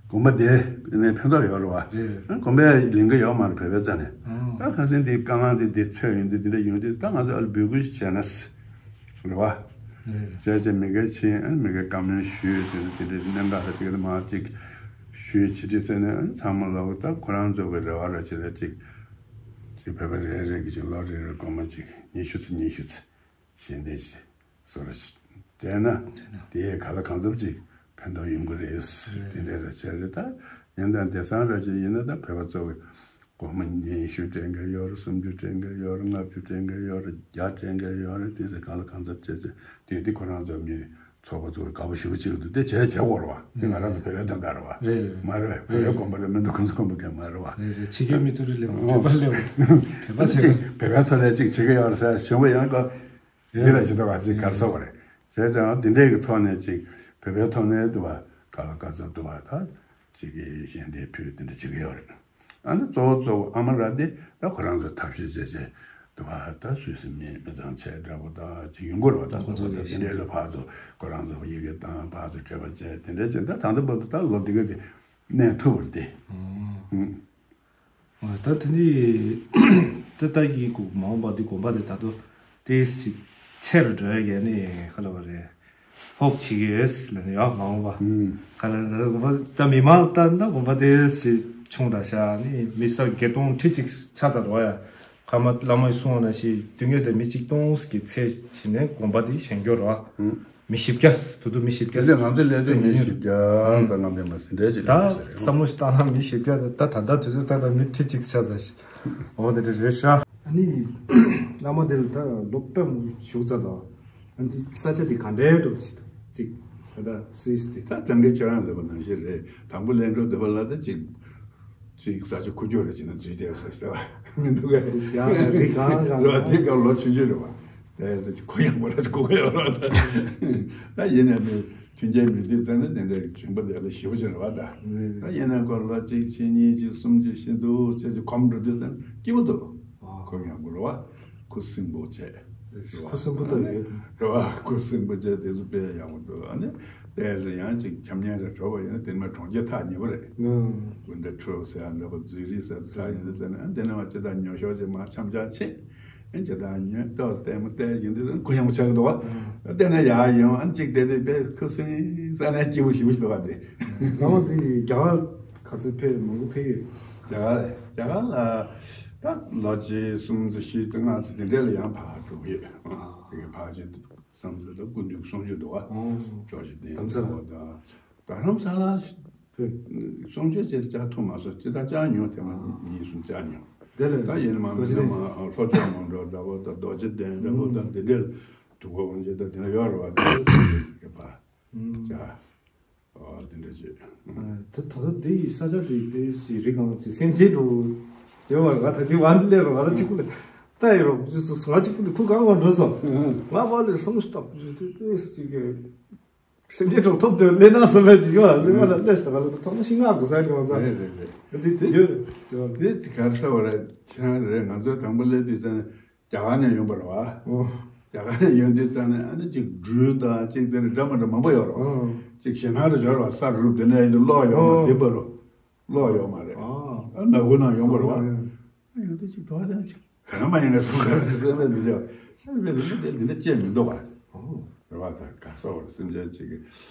དགོན་པ་དེ་ནས་ཕན་ཐོགས་ཡོད་རེད་བ། རེད་རེད། དགོན་པས་ལེན་གི་ཡོད་མ་རེད་བོད་པའི་རྩ་ནས། ད་ཁ་སང་འདི་དཀའ་ངལ་འདི་འདི་ཚོད་ཡིན་འདི་འདི་འདྲ་ཡོང་དུས་ད་ང་ཚོ་ཨ་ལས་འབོད་སྐུལ་ཞིག་བྱས་ན་སྲིད། རེད་བ། རེད་རེད། བྱས་བྱས་མི་སྒེར་ཕྱིན་ཨ་མི་སྒེར་བཀའ་མོལ་ཞུས་དེ་ནི་དེ་འདྲའི་གནད་འགག་ལ་དེ་ག་མ་ཅིག་ཞུས་བྱེད་དུས་ཚེ་ནས་ཨ་ཚང་མ་ལོག་ད་ཁོ་རང་ཚོ་གི་རེ་བ་ར་བྱེད་ད་ཅིག་ཅིག་བོད་པ་རེ་རེ་གི་ཅིག་ལོ་རེ་རེ་སྒོར་མོ་ཅིག་ཉི་ཤུ་ཙམ་ཉི་ཤུ་ཙམ་ཞལ་འདེབས་ཅིག་བཟོ་ར་ཞིག་སྤྲད་ན་དེས་ག་ལ་གང་འཚམ་ཅིག་ཕན་ཐོགས་ཡོང་གི་རེད། དེ་འདྲའི་ར་བྱས་རེད། ད་ཡིན་ད་དེང་སང་ར་ཅིག་ཡིན་ན་ད་བོད་པ་ཚོ་གི་སྒོར་མོ་ཉི་ཤུ་སྤྲད་མཁན་ཡོད་རེད། སུམ་ཅུ་སྤྲད་མཁན་ཡོད་རེད། ལྔ་བཅུ་སྤྲད་མཁན་ཡོད་རེད། བརྒྱ་སྤྲད་མཁན་ཡོད་རེད། དེ་ཚེ་གང་ལ་གང་འཚམ་བྱས་བྱས་དེ་དེ་ཁོ་རང་ཚོ་མི་ཚོགས་པ་ཚོ་དགའ་པོ་ཞེ་པོ་ཅིག་འདུག་དེ་བྱས་བྱས་དགོས་རེད་བ། དེ་ང་རང་ཚོ་བོད་པའི་དོན་དག་རེད་བ། རེད་རེད། མ་རེད་བ། བོད་པའི་དགོན་པ་རེད་མི་འདུག་ཁོང་ཚོ་དགོན་པ་གང་མ་རེད་བ། རེད་རེད། ཕྱི་རྒྱལ་མི་ཚོ་རེད་ལེ་བ། བོད་པ་ལེ་བ། བོད་པ་ཚོ་ལ་ཅིག་བོད་པའི་ཚོ་ལ་ཅིག་བྱེད་ཀྱི་ཡོད་རེད་ཟེར་བྱུང་བ་ཡང་ཀོ་འདི་ལ་ཅིག་འདུག་བ་ཅིག་གར་སོང་བ་རེད། བྱས་ཙང་འདི་འདྲའི་གི་ཐོག་ནས་ཅིག་བོད་པའི་ཐོག་ནས་འདུག་བ་ག་ལ་ག་ཚོད་འདུག་བ་ད། ཅིག་གིས་ཞལ་འདེབས་ཕུལ་དེ་འདྲ་བྱེད་ཀྱི་ཡོད་རེད། ཨ་ནི་གཙོ་བོ་གཙོ་བོ་ཨ་མ་ར་དེ་ད་ཁོ་རང་ཚོ་ཐབས་ཤེས་བྱས་བྱས་དུ་བ་ད་སུད་སི་མི་མི་ཚང་ཆེ་འདྲ་པོ་ད་ཅིག་ཡོང་གི་རེད་བ། ད་ཁོ་ཁོ་ཚོ་ཚོ་ད་དེ་འདྲའི་ལ་ཕར་ཚུར་ཁོ་རང་ཚོ་ཡི་གེ་བཏང་ཕར་ཚུར་སྤྲད་པ་བྱས་དེ་འདྲའི་བྱས་ད་ད་ལྟ་བར་དུ་ད་ལོ་འདི་ག་དེ་གནས་ཐུབ་པ་རེད་དེ། ཨང་། ད་དེ་ནི་ད་ལྟ་ཡི་གུ་མ་འོངས་པ་འདི་དགོན་པ་དེ་ད་དུང་དེ་ཞིག་ཆེ་རུ་འགྲོ་ཡ་གི་ནི་ག་ལ་བ་རེད། ཧོབ་བྱེད་ཀྱི་ཡོད་ལ་ནི་ཡང་མ་འོངས་པ། ཨུམ། ག་ལ་ད་དགོན་པ་ད་མི་མང་ད་ད་དགོན་པ་དེ་ཞིག་ཆུང་དྲགས་ཤག་ནི་མི་ས་བརྒྱད་སྟོང་ཁྲི་གཅིག་ཆགས་ཚར་འགྲོ་ཡ། བླ་མ་བླ་མས་གསུངས་པ་ནང་བཞིན་དུས་ངེས་དང་མི་གཅིག་སྟོང་གི་ཚེ་ཕྱིན་ནས་དགོངས་པ་དེ་བཞེངས་རྒྱུ་རེད་བ། མི་བཞི་བརྒྱ། དུ་དུ་མི་བཞི་བརྒྱ། དེ་ལས་ང་ཚོའི་ཀླད་སྟོད་མི་བཞི་བརྒྱ་དང་ལྔ་བརྒྱ་མ་ཟིན་འདྲ་ཅིག་ད་བསམ་བློ་ཞིག་བཏང་ན་མི་བཞི་བརྒྱ་དང་ད་ད་ལྟ་དུས་ཚོད་བཏང་ན་མི་ཁྲི་གཅིག་ཆགས་ཚར་ཤག་འོ་དེ་འདྲ་རེད་ཤག་ཨ་ནི་བླ་མ་དེ་ལ་ད་ལོ་པད་མ་བཞུགས་ཚར་དང་། ཨ་ནི་ས་ཆ་དེ་ག་འདྲའི་འགྲོ་ཞིག་འདུག་ཅིག་ད་ལྟ་སུད་སི་དེ། ད་དེ་འདྲའི་ཁྱེད་རང་ལབ་པ་ནང་བཞིན་རེད། དང་པོ་ལེན་འགྲོ་འདོད་པ་ལ་ད་ཅིག་ཅིག་ས་ཆ་ཁུག་ཀྱོག་རེ་བྱས་ན་འཛུལ་བསྡད་ས་ཞིག་ལྟ་བ་མི་འདུག་ག་ཡ་རི་གང་གང་རེད་བ། དེ་སྐབས་ལོ་ཆུང་ཆུང་རེད་བ། དེ་ཚོ་ཅིག་གུ་ཡངས་པོ་ར་ཅིག་གུ་གུ་ཡོད་ར། ད་ཡིན་ནའི་མི་མཐུན་རྐྱེན་མི་འདུག་ཙང་ནས་དེ་འདྲའི་བྱུང་པ་དེ་ལ་ཞེ་པོ་ཅིག་རེད་བ། ད་ད་ཡིན་ནའི་ཁོ་ལོ་གཅིག་གཅིག་གཉིས་གཅིག་གསུམ་གཅིག་བཞི་འདུག་ཅེས་ཅིག་གོམ་འགྲོ་དུས་ཙང་སྐྱིད་པོ་འདུག་ཨ། གུ་ཡངས་པོ་རེད་བ། ཁུ་སིམ་པོ་བྱས། ཁུ་སིམ་པོ་ད་ཡོད་དེ། རེད་བ། ཁུ་སིམ་པོ་བྱས་དེ་ཚོ་དཔེ་ཡག་པོ་འདུག་ཨ་ནི་དེ་ཚོ་ཡང་ཅིག་འཁྱམ་ཉལ་རེ་གྲོལ་བ་ཡིན་ན་དེ་ནས་གྲོང་ཁྱེར་ཐག་ཉེ་པོ་རེད། ཨུ། ཀུན་ད་ཁྲོ་ཟེར་ཡ་འདྲ་པོ་ཛུ་རིག་ཟེར་ཚ་ཡིན་ཟེར་ནས་ཨ་དེ་ནས་བ་ཅི་ད་ཉོ་ཤོག་ཅིག་མ་འཁྱམ་ཆག་ཆེ། ཨ་ཅི་ད་ཉོས་ཏོག་ལྟད་མོ་བལྟས་ཡིན་དུས་ཁུ་ཡངས་པོ་ཆགས་ཀྱི་འདུག་བ། དེ་ནས་ཡར་ཡོང་ཨ་ཅིག་བསྡད་དེ་དཔེ་ཁུ་སིམ་ས་ནས་སྐྱིད་པོ་ཞེ་པོ་ཞིག་འདུག་བ་དེ། ལགས་འོ་དེ་རྒྱ་གར་ག་ཚོད་ཕེབས་མང་པོ་ཕེབས་ཡོད། རྒྱ་གར་རྒྱ་གར་ལ་ད་ལོ་གཅིག་གསུམ་ཙམ་བཞི་ཙམ་ལྔ་ཙམ་དེ་འདྲ་ལ་ཡང་ཕར་འགྲོ་གི་ཡོད། དེ་ག་ཕར་ཕྱིན་བསམ་ཚུལ་ད་སྐུ་མདུན་གསུང་ཆོས་འདུག་བ། ཨོ། ཇོ་ཇི་བསྟན་དྷ་རམ་ས་ལ། དྷ་རམ་ས་ལ་ཕེབས། གསུང་ཆོས་ཅིག་བཅར་ཐུབ་མ་སོང་། ཅི་ད་བཅར་མྱོང་། དེ་མ་ཨ་གཉིས་གསུམ་བཅར་མྱོང་། དེ་ལས་ད་ཡིན་ན་མ་རྡོ་རྗེ་མིན་ན་མ་ལྷོ་ཕྱོགས་མང་འགྲོ་འདྲ་པོ་ད་རྡོ་རྗེ་གདན་འདྲ་པོ་ད་དེ་འདྲའི་དུས་འཁོར་དབང་ཆེན་ད་དེ་འདྲ་ཡོད་རེད་བ། དེ་ཕར་བཅར། ཨ་དེ་འདྲ་བྱས། ཨ་དེ་ད་ལྟ་འདི་ཡི་ས་ཆ་དེ་དེ་ཞིག་རི་སྒང་ཅིག་སེམས་ཅན་འགྲོ་ཡོད་པ། ང་ད་ཅིག་བ་འདི་སླེབས་རོགས། ང་ལ་གཅིག་པུ་ལ་ལྟ་ཡི་རོགས་ཅིག་སོང་། ང་གཅིག་པུ་ལ་ཁུ་གང་བ་འགྲོ་སོང་། ང་བ་ལས་སོང་སྟབས་དེ་ཞིག་གི་སེམས་ཅན་འགྲོ་ཐོབ་དེ་སླེབས་ན་བསམ་པའི་ཅིག་ཡོད། སླེབས་པ་ལ་སླེབས་སོང་། ང་ལ་ཐོག་མ་ཤིང་ནགས་འགྲོ་ས་འགྲོ་ས་རེད་རེད་རེད། འདི་དེ་ཡོད་རེད། དེ་ག་རེ་ཟེར་བ་རེད། ཁྱེད་རང་རེད། ང་ཚོ་དང་པོ་སླེབས་དུས་ཙང་ནས། རྒྱ་གར་ནས་ཡོང་པ་རེད་བ། ཨོ། རྒྱ་གར་ནས་ཡོང་དུས་ཙང་ནས་ཨ་ནི་གཅིག་སྦྲུལ་དང་གཅིག་དེ་འདྲ་འདྲ་མི་འདྲ་མང་པོ་ཡོད་རེད་བ། ཨོ། གཅིག་ཞེད་སྣང་རེ་འབྱོར་བ། ས་རུབ་དེ་ནས་ཡིན་དུས་གློག་ཡོད་མ། ཨོ། དེ་པ་རུ་གློག་ཡོད་མ་རེད། ཨོ། ཨ་ནག་ཁུང་ནང་ཡོང་པ་རེད་བ། ཨོ། ཨ་ཡོང་དུས་གཅིག་དོ་བ་དེ་ནས་གཅིག་དོན་མ་ཡིན་ན་སུ་ག་རེ་ཟེར་བས་འདི་འདྲ་བ། ཨ་བས་འདི་འདྲ་དེ་འདི་འདྲ་བཅད་མི་འདུག་བ། ཨོ། རེད་བ། ད་ག་ས་བར་སེམས་ཅན་གཅིག་གི་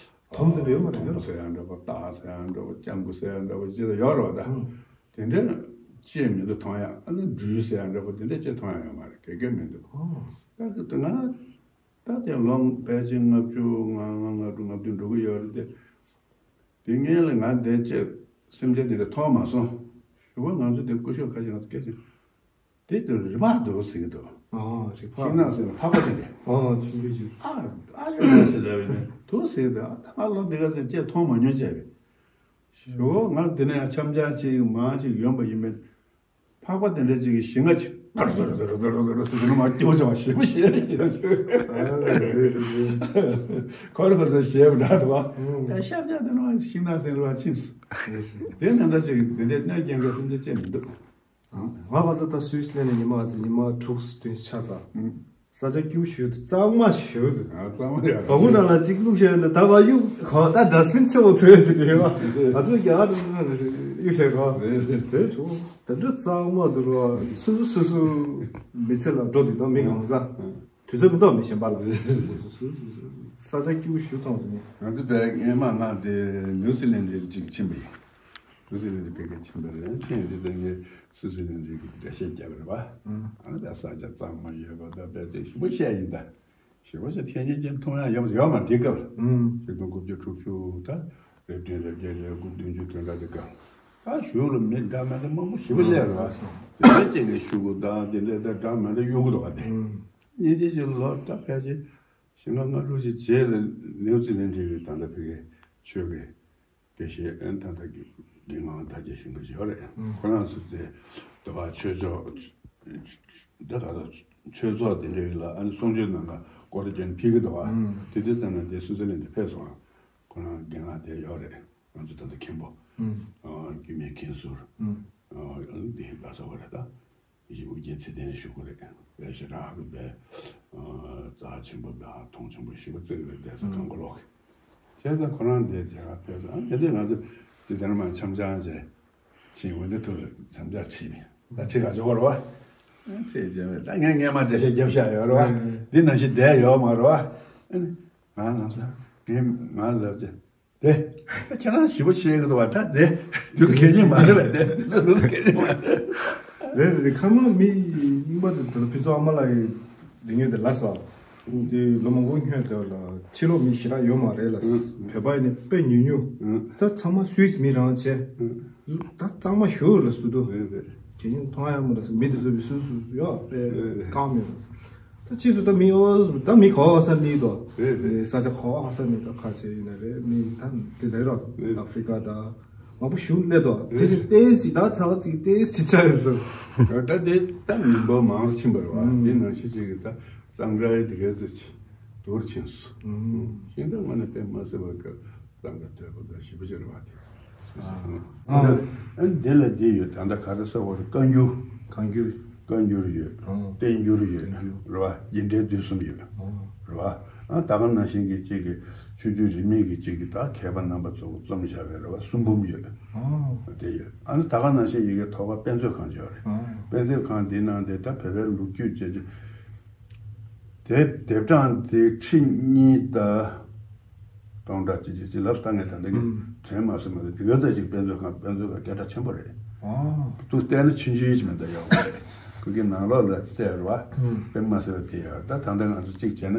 དོམ་དེ་འདྲ་ཡོད་མ་རེད། དོམ་ཟེར་ཡང་འདྲ་པོ། སྟག་ཟེར་ཡང་འདྲ་པོ། སྤྱང་ཀི་ཟེར་ཡང་འདྲ་པོ་ཅི་ལ་ཡོད་རེད་བ་ད། ཨོ། དེ་འདྲ་ཅིག་མི་འདུག་མཐོང་ཡ། ཨ་ནི་སྦྲུལ་ཟེར་ཡ་འདྲ་པོ་དེ་འདྲ་ཅིག་མཐོང་ཡ་ཡོད་མ་རེད། ག་གེ་མི་འདུག་ཨོ། ད་དེ་ང་ད་དེ་ལོ་ཕལ་ཆེར་ལྔ་བཅུ་ང་ལྔ་ལྔ་དྲུག་ལྔ་བདུན་འགྲོ་གི་ཡོད་རེད་དེ། དེ་སྔོན་ལ་ང་དེ་ཅིག་སེམས་ཅན་དེ་འདྲ་མཐོང་མ་སོང་། ཞུ་བ་ང་ཚོ་དེ་སྐུ་ཞབས་ཁ་ཤས་ང་ཚོ་སྐད་ཆ་དེ་དུ་རི་ཕག་འདུག་ཟེར་གི་འདུག་ཨོ། རི་ཕག་ཤིང་ནགས་ཟེར་ན་ཕག་པ་དེ་འདྲ། ཨོ། ཆུང་ཆུང་ཆུང་། ཨ་ཨ་ཡོད་ཟེར་ལབ་ཡིན་ནས་འདུག་ཟེར་གི་འདུག་ཨ་ད་ང་ལོ་འདི་ག་ཟེར་ཅིག་མཐོང་མ་མྱོང་བྱས་པས། ཞོ་ང་འདི་ནས་འཆམ་འཆམ་ཅིག་མང་ཅིག་ཡོང་པ་ཡིན་པས། ཕག་པ་དེ་འདྲ་ཅིག་གིས་ཞིང་ཁ་ཅིག་ཏར་ཏར་ཏར་ཏར་ཟེར་ནས་མར་སྐྱོར་བྱུང་བ། ཞེ་པོ་ཞེ་པོ་ཞེ་པོ་ཞེ་པོ། ཁོ་རེ་ཁོ་ཚོ་ཞེ་པོ་འདྲ་འདུག་བ། ཨེ་ཤ་ཉག་དེ་ནང་ཞིང་ནགས་ཟེར་བ་ཕྱིན་སོང་། དེ་ནང་ད་ཅིག་འདི་འདྲའི་གནོད་སྐྱེལ་མཁན་སེམས་ཅན་ཅིག་མི་འདུག་ང་ང་ཚོ་ད་སུད་སི་སླེབས་ནས་ཉི་མ་ང་ཚོ་ཉི་མ་དྲུག་བདུན་ཆགས་ཚར། ས་ཆ་སྐྱིད་པོ་ཞེ་པོ་འདུག་གཙང་མ་ཞེ་པོ་འདུག་ཨ། གཙང་མ་རེད། སྦྲ་གུར་ནང་ལ་གཅིག་བླུགས་བྱས་ནས་ད་བར་གཡུག་གོ། ད་ཌ་སི་བིན་ཚ་པོ་ཐོན་ཡོད་དེ་རེད་བ། ང་ཚོ་རྒྱ་གར་ནང་གཡུག་བྱས་གོ། རེད་རེད། དེ་བྱུང་། དེ་འདྲ་གཙང་མ་འདུག་ར། སོ་སོ་སོ་སོ་མི་ཚེ་ལ་འགྲོ་དུས་དང་མི་གང་ཟག་དུས་ཚོད་མི་འདུག་མི་གཞན་པ་ལ། སོ་སོ་སོ་སོ་ས་ཆ་སྐྱིད་པོ་ཞེ་པོ་མཐོང་སོང་ངས། ང་ཚོ་བས་སྔས་མ་ང་དེ་ནིའུ་ཛི་ལན་ཌ་ལ་གཅིག་ཕྱིན་པ་ཡིན། ནིའུ་ཛི་ལན་ཌ་ཕ་གིར་ཕྱིན་པ་རེད། ཕྱིན་དུས་ད་ངས་སུད་སི་ལན་ཌ་གི་འགྲེལ་བཤད་བརྒྱབ་པ་རེད་བ། ཨ་ནི་ད་ས་ཆ་གཙང་མ་ཡོད་པ་ད་དཔེ་ཆ་ཞིབ་པོ་བཤད་ཡིན་ད། ཞེ་པོ་ཅིག་ཐེངས་གཉིས་ཅིག་མཐོང་ཡ་ཡོད་ཡོད་མ་རེད་དེ་སྐབས་ལ། ཨུམ། ཆིག་སྟོང་དགུ་བརྒྱ་དྲུག་ཅུ་ད་རེ་བདུན་རེ་བརྒྱད་རེ་དགུ་བདུན་ཅུ་དོན་དག་དེ་སྐབས་ལ། ད་གཞུག་ལ་མི་འདྲ་མི་འདྲ་མང་པོ་ཞེ་པོ་སླེབས་རེད་བ། དེ་འདྲ་ཅིག་གི་ཤོག་གུ་དང་དེ་འདྲ་ད་འདྲ་མི་འདྲ་གཡུག་གི་འདུག་བ་དེ། ཨུམ། སྙིང་རྗེ་ཅིག་ལོ་ད་ཕལ་ཆེར་བཞི་ལྔ་ལྔ་དྲུག་ཅིག་རྗེས་ལ་ནིའུ་ཛི་ལན་ཌ་ཡི་ད་ལྟ་ཕ་གིའི་ཆོས་ཀྱི་དགེ་བཤེས་ཨན་ཐ་ཐ་གི་གི་ངང་ཐ་རྒྱལ་གཞོན་པ་ཞིག་ཡོད་རེད། ཁོ་རང་ཚོ་དེ་དུ་བ་ཆོས་ཕྱོགས་འདི་ག་ད་ཆོས་ཚོགས་དེ་འདྲའི་ལ་ཨ་ནི་གསུང་ཆོས་ནང་ག་སྐོར་རྒྱན་ཕུལ་གི་འདུག་བ། དེ་དུས་ཙམ་ན་དེ་སུད་སི་ལན་ཌ་ཕེབས་སོང་། ཁོ་རང་རྒན་ལགས་དེ་ཡོད་རེད། ང་ཚོ་ད་ལྟ་མཁན་པོ་དཀྱུས་མའི་མཁན་ཟུར་འདི་ག་ས་བ་རེད་ད། ཡིན་ཨོ་རྒྱན་ཚེ་བརྟན་ཞུ་གི་རེད། དཔེ་ཞེ་དྲག་གི་དཔེ་རྩ་ཆེན་པོ་དང་མཐོང་ཆེན་པོ་ཞེ་པོ་བརྩི་གི་རེད། བསྡད་ས་གང་ག་ལོག་གི་བྱས་ཙང་ཁོ་རང་འདིར་རྒྱ་གར་ཕེབས་ཙང་དེ་དུས་ང་ཚོ་ཇི་ལྟར་མ་འཆམ་འཆམ་བྱས་ཕྱིན། འོན་ཏེ་ཐུག་ལ་འཆམ་འཆམ་ཕྱིན་པས་ད་ཁྲིད་ག་འཇོག་པ་རེད་བ། ཁྲིད་བྱས་པས་ད་ངས་སྔས་མ་འགྲེལ་བཤད་རྒྱབ་བཞག་ཡོད་རེད་བ། འདི་ནང་བཞིན་བསྡད་ཡོད་མ་རེད་བ། ང་ལམ་སང་ངས་ང་ལབ་ཀྱི། དེ། ཁྱེད་རང་ཞིབ་པོ་བཤད་གི་འདུག་བ། ད་དེ་དུས་ཚོད་གལ་ཆེན་མ་རེད་པས། དེ་དུས་ཚོད་གལ་ཆེན་མ་རེད། རེད་རེད་རེད། ཁ་མ་མི་རྙིང་པ་དེ་དེ་ལ་ཕུན་ཚོགས་ཨ་མ་ལགས་ཀྱི་དེ་ཉོས་དེ་ལ་ས། དེ་ལོ་མང་པོ་སྔོན་དེ་ལ་ཕྱི་ལོགས་མི་ཞེ་དྲག་ཡོད་མ་རེད་ལ། བོད་པ་ཡིན་ནི་དཔེ་ཉུང་ཉུང་། ད་ཚང་མ་སུད་སི་མི་རང་བྱས། ད་གཙང་མ་ཞུ་ལ་སུ་དུ། རེད་རེད། དེ་ཉིན་མཐོང་ཡ་མ་རེད་ས། མི་དེ་ཚོ་བི་སུ་སུ་ཡོད་རེད། རྐང་མེད། ད་ཕྱིས་སུ་ད་མི་ཨོ་ད་མི་ག་བ་ས་མི་དོ། རེད་རེད། ས་ཆ་ག་བ་ས་མི་ད་ཁ་ཆེ་ཡིན་ན་རེད། མི་ད་དེ་ལས་རོ། རེད། ཨ་ཧྥི་རི་ཀ་ད་མང་པོ་ཞུ་སླེབས་དོ། དེ་ཅི་ཏེས་ཅི་ད་ཚ་བ་ཅིག་ཏེས་ཅི་ཆ་ཡོད་སོ། ད་དེ་ད་མི་འབོར་མང་རུ་ཕྱིན་པ་རེད་བ། དེ་ནང་བཞིན་ཅིག་གི་ད་གཙང་སྦྲ་ཡི་དེ་གའི་ཚོ་ཅིག་དུར་ཕྱིན་སོ། ཤིང་ད་ང་ནི་དཔེ་མ་སྲིད་པ་ག་གཙང་སྦྲ་དོད་པོ་ད་ཞིབ་པོ་ཅིག་རེད་བ་དེ། ཨ་འདི་ལ་འདི་ཡོད། ད་ལྟ་ག་རེ་ཟེར་བ་རེད། བཀའ་འགྱུར། བཀའ་འགྱུར། བཀའ་འགྱུར་ཡོད། བསྟན་འགྱུར་ཡོད། བསྟན་འགྱུར། རེད་བ། རྒྱུ་འབྲས་བསྡུས་གསུམ་ཡོད། རེད་བ། ཨ་ད་ག་ནང་བཞིན་གྱི་གཅིག་གི་ཆོས་བརྒྱུད་རིས་མེད་ཀྱི་གཅིག་གི་ད་མཁས་པ་རྣམ་པ་ཚོ་རྩོམ་བཞག་པའི་རེད་བ། གསུང་འབུམ་ཡོད། དེ་ཡོད། ཨ་ནི་ད་ག་ནང་བཞིན་ཡི་གེ་ཐོག་ཁ་དཔེ་མཛོད་ཁང་ཡོད་རེད། དཔེ་མཛོད་ཁང་འདི་ནང་དེ་ད་བོད་པའི་ལོ་རྒྱུས་བཅས་ཀྱི་དེབ་དེབ་གྲངས་དེ་ཁྲི་གཉིས་དང་སྟོང་ཕྲག་གཅིག་གཅིག་གཅིག་ལབ་ས་ངས་ད་ལྟ་གི་དྲན་མ་སོང་མ་གཏོགས། དེ་ག་ཚོད་ཅིག་དཔེ་མཛོད་ཁང་། དཔེ་མཛོད་ཁང་སྐད་གྲགས་ཆེན་པོ་རེད། དུ་བལྟས་ན་ཆུང་ཆུང་ཡིད་ཆེས་མེད་ད་ཡོད་རེད། ཁོ་གི་ནང་ལོགས་ལ་བལྟས་རེད་བ། དཔེ་མ་སྲིད་པ་དེ་ཡོད། ད་ད་ལྟ་ང་ཚོ་གཅིག་བྱས་ན་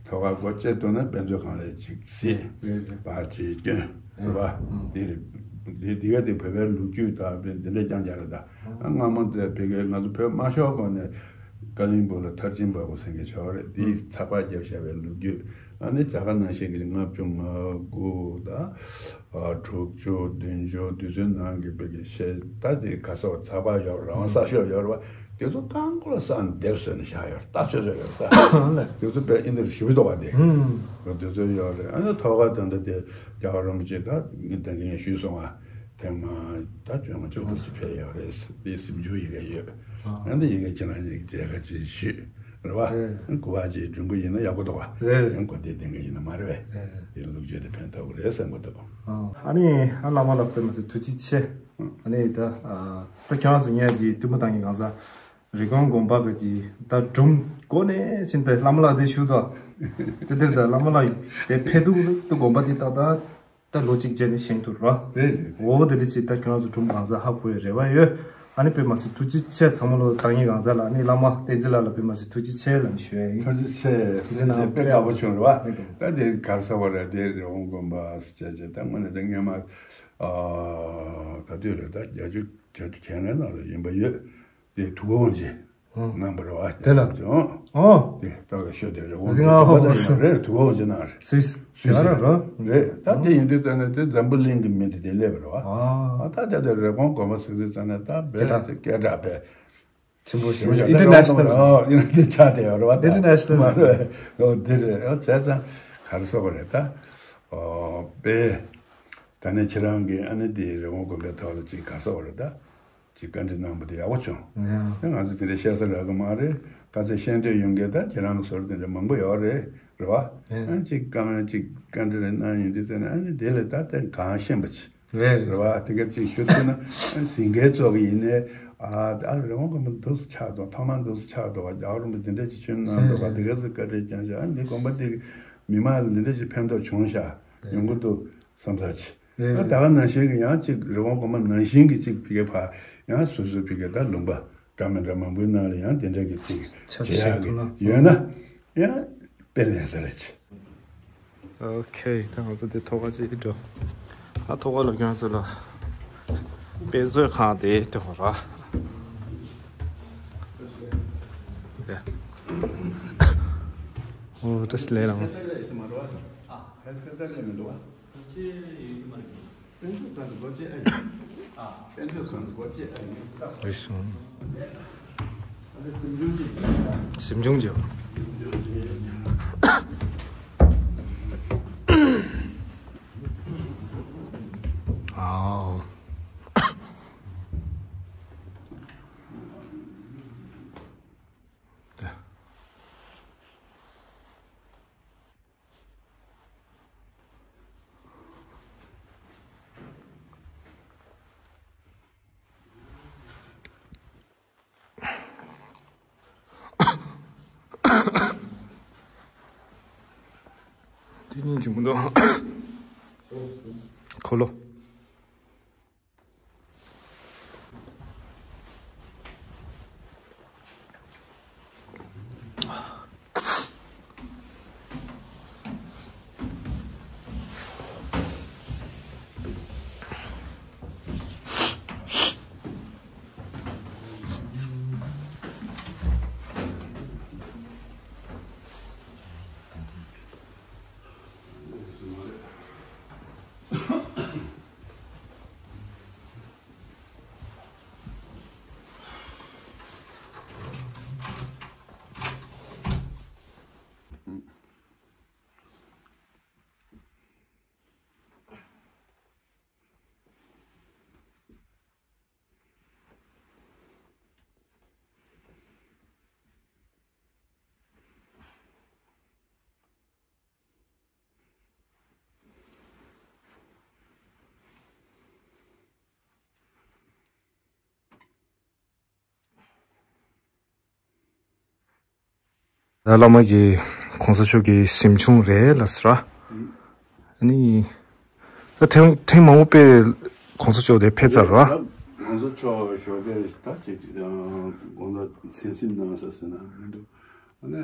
ཐོག་ཁ་སྒོ་བཅད་ཐུབ་ན་དཔེ་མཛོད་ཁང་ལ་ཅིག་གཟིགས། རེད་རེད། པར་ཅིག་སྐྱོན། རེད་བ། དེ་རེད། དེ་དེ་ག་དེ་བོད་པའི་ལོ་རྒྱུས་དང་དཔེ་འདི་འདྲ་རྐྱང་རྐྱང་རེད་ད། སྔ་མོ་དེ་བོད་ཀྱི་ང་ཚོ་བོད་དམར་ཤོག་སྒང་ནས་ཀ་ལིང་སྦུག་ལ་མཐར་ཕྱིན་པ་པོ་ཟེར་མཁན་ཆགས་པ་རེད། དེས་ཚགས་པར་བརྒྱབ་བཞག་པའི་ལོ་རྒྱུས། ཨ་ནི་རྒྱ་གར་ནང་བཞིན་གྱི་ལྔ་བཅུ་ང་དགུ་དང་དྲུག་ཅུ་བདུན་ཅུ་དུས་ཚོད་ནང་གི་བོད་ཀྱི་ཤེས་ད་དེ་ག་ས་བ་ཚགས་པར་ཡོད་རང་གསར་ཤོག་ཡོད་རེད་བ། དེ་ཚོ་རྐང་འཁོར་ལ་བསགས་ནས་དེབ་བཟོས་ནས་བཞག་ཡོད་རེད། ལྟ་ཚོད་ཚོད་ཡོད་རེད་ད། དེ་ཚོ་བོད་ཨིན་དེ་ཞིབ་ཏོག་པ་དེ་དེ་ཚོ་ཡོད་རེད། ཨ་ནི་ཐོག་ཁ་དོན་དུ་དེ་རྒྱལ་བ་རིན་པོ་ཆེ་ད་ངས་དེ་ངས་ཞུས་སོང་བ། ཐེངས་མ་ད་བཅོ་ལྔ་བཅུ་དྲུག་ཅིག་ཕེབས་ཡོད་རེད། དེ་གཟིམ་ཆུང་ཡི་གེ་ཡོད། ཨ་འདི་ཡི་གེ་ཁྱེད་རང་ཉིད་མཇལ་ཁ་ཅིག་ཞུས་རེད་བ། རེད། གོ་བ་ཅིག་སྒྲུབ་གི་ཡིན་ན་ཡག་པོ་འདུག་བ། རེད། ཡང་གོ་བདེ་ལྡན་གི་ཡིན་ན་མ་རེད་བས། རེད། དེ་ལུགས་བརྗོད་དེ་ཕན་ཐོགས་ཀྱི་རེད་བསམ་གི་འདུག། ཨ་ནི་ཨ་བླ་མ་ལགས་དཔེ་མ་ཚད་ཐུགས་རྗེ་ཆེ། ཨ་ནི་ད་ད་ཁྱེད་རང་ཚོ་ངས་ཀྱི་ཐུགས་མ་བཏང་གི་གང་ཟག་རི་ཀོན་དགོན་པ་གི་ཀྱི་ད་སྒྲུང་གོ་ནས་ཕྱིན་ཏེ་བླ་མ་ལགས་དེ་ཞུ་དོ། དེ་དེར་ད་བླ་མ་ལགས་དེ་ཕེབས་འདུག་ནི་དུ་དགོན་པ་དེ་ཏག་ཏག་ད་ལོ་གཅིག་རྗེས་ནས་བཞེངས་ཐུབ་རོ། རེད་རེད། འོ་དེ་འདྲ་ཅིག་ད་ཁྱོད་རང་ཚོ་སྒྲུང་གང་ཟག་ཧ་གོ་ཡའི་རེ་བ་ཡོད། ཨ་ནི་དཔེ་མ་སྲིད་ཐུགས་རྗེ་ཆེ། ཚང་མ་ལོ་བཏང་ཡིན་གང་ཟག་ལ་ཨ་ནི་བླ་མ་བསྟན་འཛིན་ལགས་ལ་དཔེ་མ་སྲིད་ཐུགས་རྗེ་ཆེ་ལབ་ནས་ཞུ་ཡ་ཡིན། ཐུགས་རྗེ་ཆེ། ཐུགས་རྗེ་ཆེ། དཔེ་དགའ་པོ་བྱུང་རེད་བ། ད་དེ་གར་ས་བ་རེད། དེ་རི་བོང་དགོན་པ་ཟེར་བྱས་ད་དངོས་གནས་དེ་སྔོན་མ་ག་དུས་རེད། ད་བརྒྱད་ཅུ་བརྒྱད་ཅུ་གྱ་ལྔའི་ནང་ལ་ཡིན་པ་ཡོད། དེ་དུ་བ་དབང་ཆེན་རྣམ་པར་བ་དེ་ལ་ཅུང་། ཨོ། དེ་ལྟ་བའི་ཤོད་དེ་རེད། འོང་དེ་དུ་བ་དང་ཡིན་རེད། དུ་བ་དབང་ཆེན་ནང་རེད། སུད་སི་དེ་ག་ར་རོ། རེད། ད་དེ་ཡིན་དུས་ཙ་ན་དེ་འཛམ་བུ་གླིང་གི་མི་དེ་དེ་སླེབས་པ་རེད་བ། ཨ་ད་དེ་དེ་རི་བོང་དགོན་པ་ཟེར་དུས་ཙ་ན་ད་བེ་སྐད་གྲགས་དེ་སྐད་གྲགས་བས་ཆེན་པོ་ཞིག་ཨིན་ཊར་ནེ་ཤ་ནལ། ཨོ་ཨིན་ཊར་ནེ་ཤ་ནལ་ཆགས་དེ་ཡོད་རེད་བ། ད་ཨིན་ཊར་ནེ་ཤ་ནལ་མ་རེད། ཨོ་དེ་རེད། ཨོ་བྱས་ཙང་ག་རེ་ཟེར་དགོས་རེད་ད། ཨོ་པེ་ད་ནི་ཁྱེད་རང་གིས་ཨ་ནི་དེ་རི་བོང་དགོན་པའི་ཐོག་ལ་ཅིག་ག་རེ་ཟེར་དགོས་རེད་ད། ཅིག་བཀའ་འདྲི་གནང་བ་དེ་ཡག་པོ་བྱུང་། ཡ། ང་ཚོ་དེ་འདྲ་བཤད་ས་རག་གི་མ་རེད། ཁ་ཚ་ཤེས་འདོད་ཡོད་མཁན་ད་ཁྱེད་རང་ལ་ཟུར་དེ་འདྲ་མང་པོ་ཡོད་རེད། རེད་བ། ཡ། ཨ་ཅིག་བཀའ་མོལ་ཅིག་བཀའ་འདྲི་རེ་གནང་ཡོང་དུས་ཙ་ན་ཨ་ནི་དེ་ལས་ད་ལྟ་གང་ཤེས་པ་ཅིག་རེད། རེད་བ། དེ་ག་ཅིག་ཞུ་ཐུབ་ན་ཨ་ཟིན་མཁན་ཚོ་གི་ཡིན་ནའི་ཨ་ད་རི་བོང་དགོན་པ་འདུག་སེ་ཆགས་འདུག་ཐོག་མར་འདུག་སེ་ཆགས་འདུག་བ། རྒྱལ་བ་རིན་པོ་ཆེ་འདི་འདྲ་ཅིག་བྱོན་གནང་འདུག་བ། དེ་ག་ཚོ་བཀའ་དྲིན་བསྐྱངས་ཤག་ཨ་འདི་དགོན་པ་འདི་གི་མི་མང་ལ་འདི་འདྲ་ཅིག་ཕན་ཐོགས་བྱུང་ཤག་ཡོང་གི་འདུག་བསམ་ས་ཅིག་རེད། ད་ག་ནང་བཞིན་གྱི་ཡང་ཅིག་རི་བོང་དགོན་པ་ནང་བཞིན་གྱི་ཅིག་ཕ་གི་ཕ་ཡང་སོ་སོའི་ཕ་གི་ད་ལུང་པ་འདྲ་མི་འདྲ་མང་པོའི་ནང་ལ་ཡང་དེ་འདྲ་གི་ཅིག་ཆབ་བྱེད་ཡག་སྲིད་གི་ཐུབ་ན་ཡོད་ན་ཡང་དཔེ་ལེན་ས་རེད་ཅིག་ཨོ་ཁེ། ད་ང་ཚོ་དེ་ཐོག་ཁ་ཅིག་འགྲོ། ད་ཐོག་ཁ་ལ་ཁྱོད་ཚོ་ལ་དཔེ་མཛོད་ཁང་དེ་དེ་ཧོ་ར། ཨོ་བཀྲ་ཤིས་བདེ་ལེགས། དཔེ་མཛོད་ཁང་དུ་སྒོ་ཕྱེ་ཨེ་ཡིན། དཔེ་མཛོད་ཁང་དུ་སྒོ་ཕྱེ་ཨེ་ཡིན། རེད་སོང་། གཟིམ་ཆུང་ཅིག་གཟིམ་ཆུང་ཅིག་ཨའོ། དེ་ཉིན་གྱི་མི་འདུག་འཁོར་ལོ། ད་བླ་མ་གི་གོང་ས་མཆོག་གི་གཟིམ་ཆུང་རེད་ལ་ཟེར། ཨ་ནི། ད་ཐེངས་ཐེངས་མང་པོ་དཔེ་གོང་ས་མཆོག་དེ་ཕེབས་ཚར་ར། གོང་ས་མཆོག་ཞོགས་པའི་ད་ཅིག་དགོང་དག་མཚན་གཟིམ་གནང་ས་ཟེར་ན་མི་འདུག་ཨ་ནི་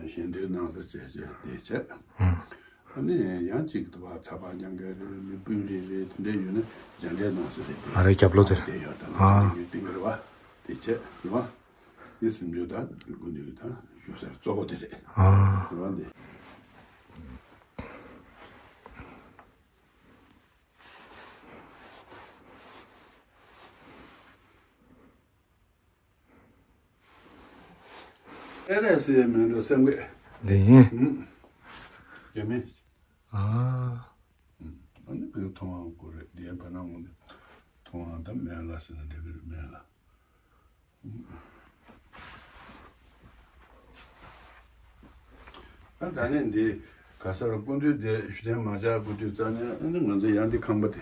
ཞལ་འདོན་གནང་ས་བྱས་བྱས་དེ་བྱས། ཨ་ནི་ཡང་ཅིག་ཏུ་བ་ཚ་བ་རྐྱང་རྐྱང་རེད། མི་སྤུན་རེ་རེ་དེ་འདྲ་ཡོད་ན་མཇལ་འཕྲད་གནང་ས་རེད་དེ། ཨ་རེ་རྒྱབ་ལོགས་དེར། དེ་ཡོད་ད་ཨ། ནི་ཏིང་གི་རེད་བ། དེ་བྱས་རེད་བ། དེ་གཟིམ་ཆུང་ད་སྐུ་མདུན་ད་བཞུགས་སར་གཙོ་བོ་དེ་རེད། ཨ། རེད་བ་འདི། ཨེ་རེད་ཟེར་མེད་འགྲོ་སེམས་འགུལ། འདི་ཡིན། ཨུམ། རྒྱ་མི། ཨ། ཨུམ། ཨ་ནི་བོད་མཐོང་བ་དགོས་རེད། འདི་ཡན་བོད་ནང་ངོ་འདི་མཐོང་བ་ད་མེད་ལ་ཟེར་ན་འགྲིག་གི་རེད་མེད་ལ། ཨ་ད་ནི་འདི་ག་ས་རུ་སྐུ་མདུན་དེ་ཞུ་ཐེངས་མ་བྱ་སྐུ་དུས་རྩ་ནས་ཨ་ནི་ང་ཚོ་ཡང་འདི་ཁང་པ་དེ།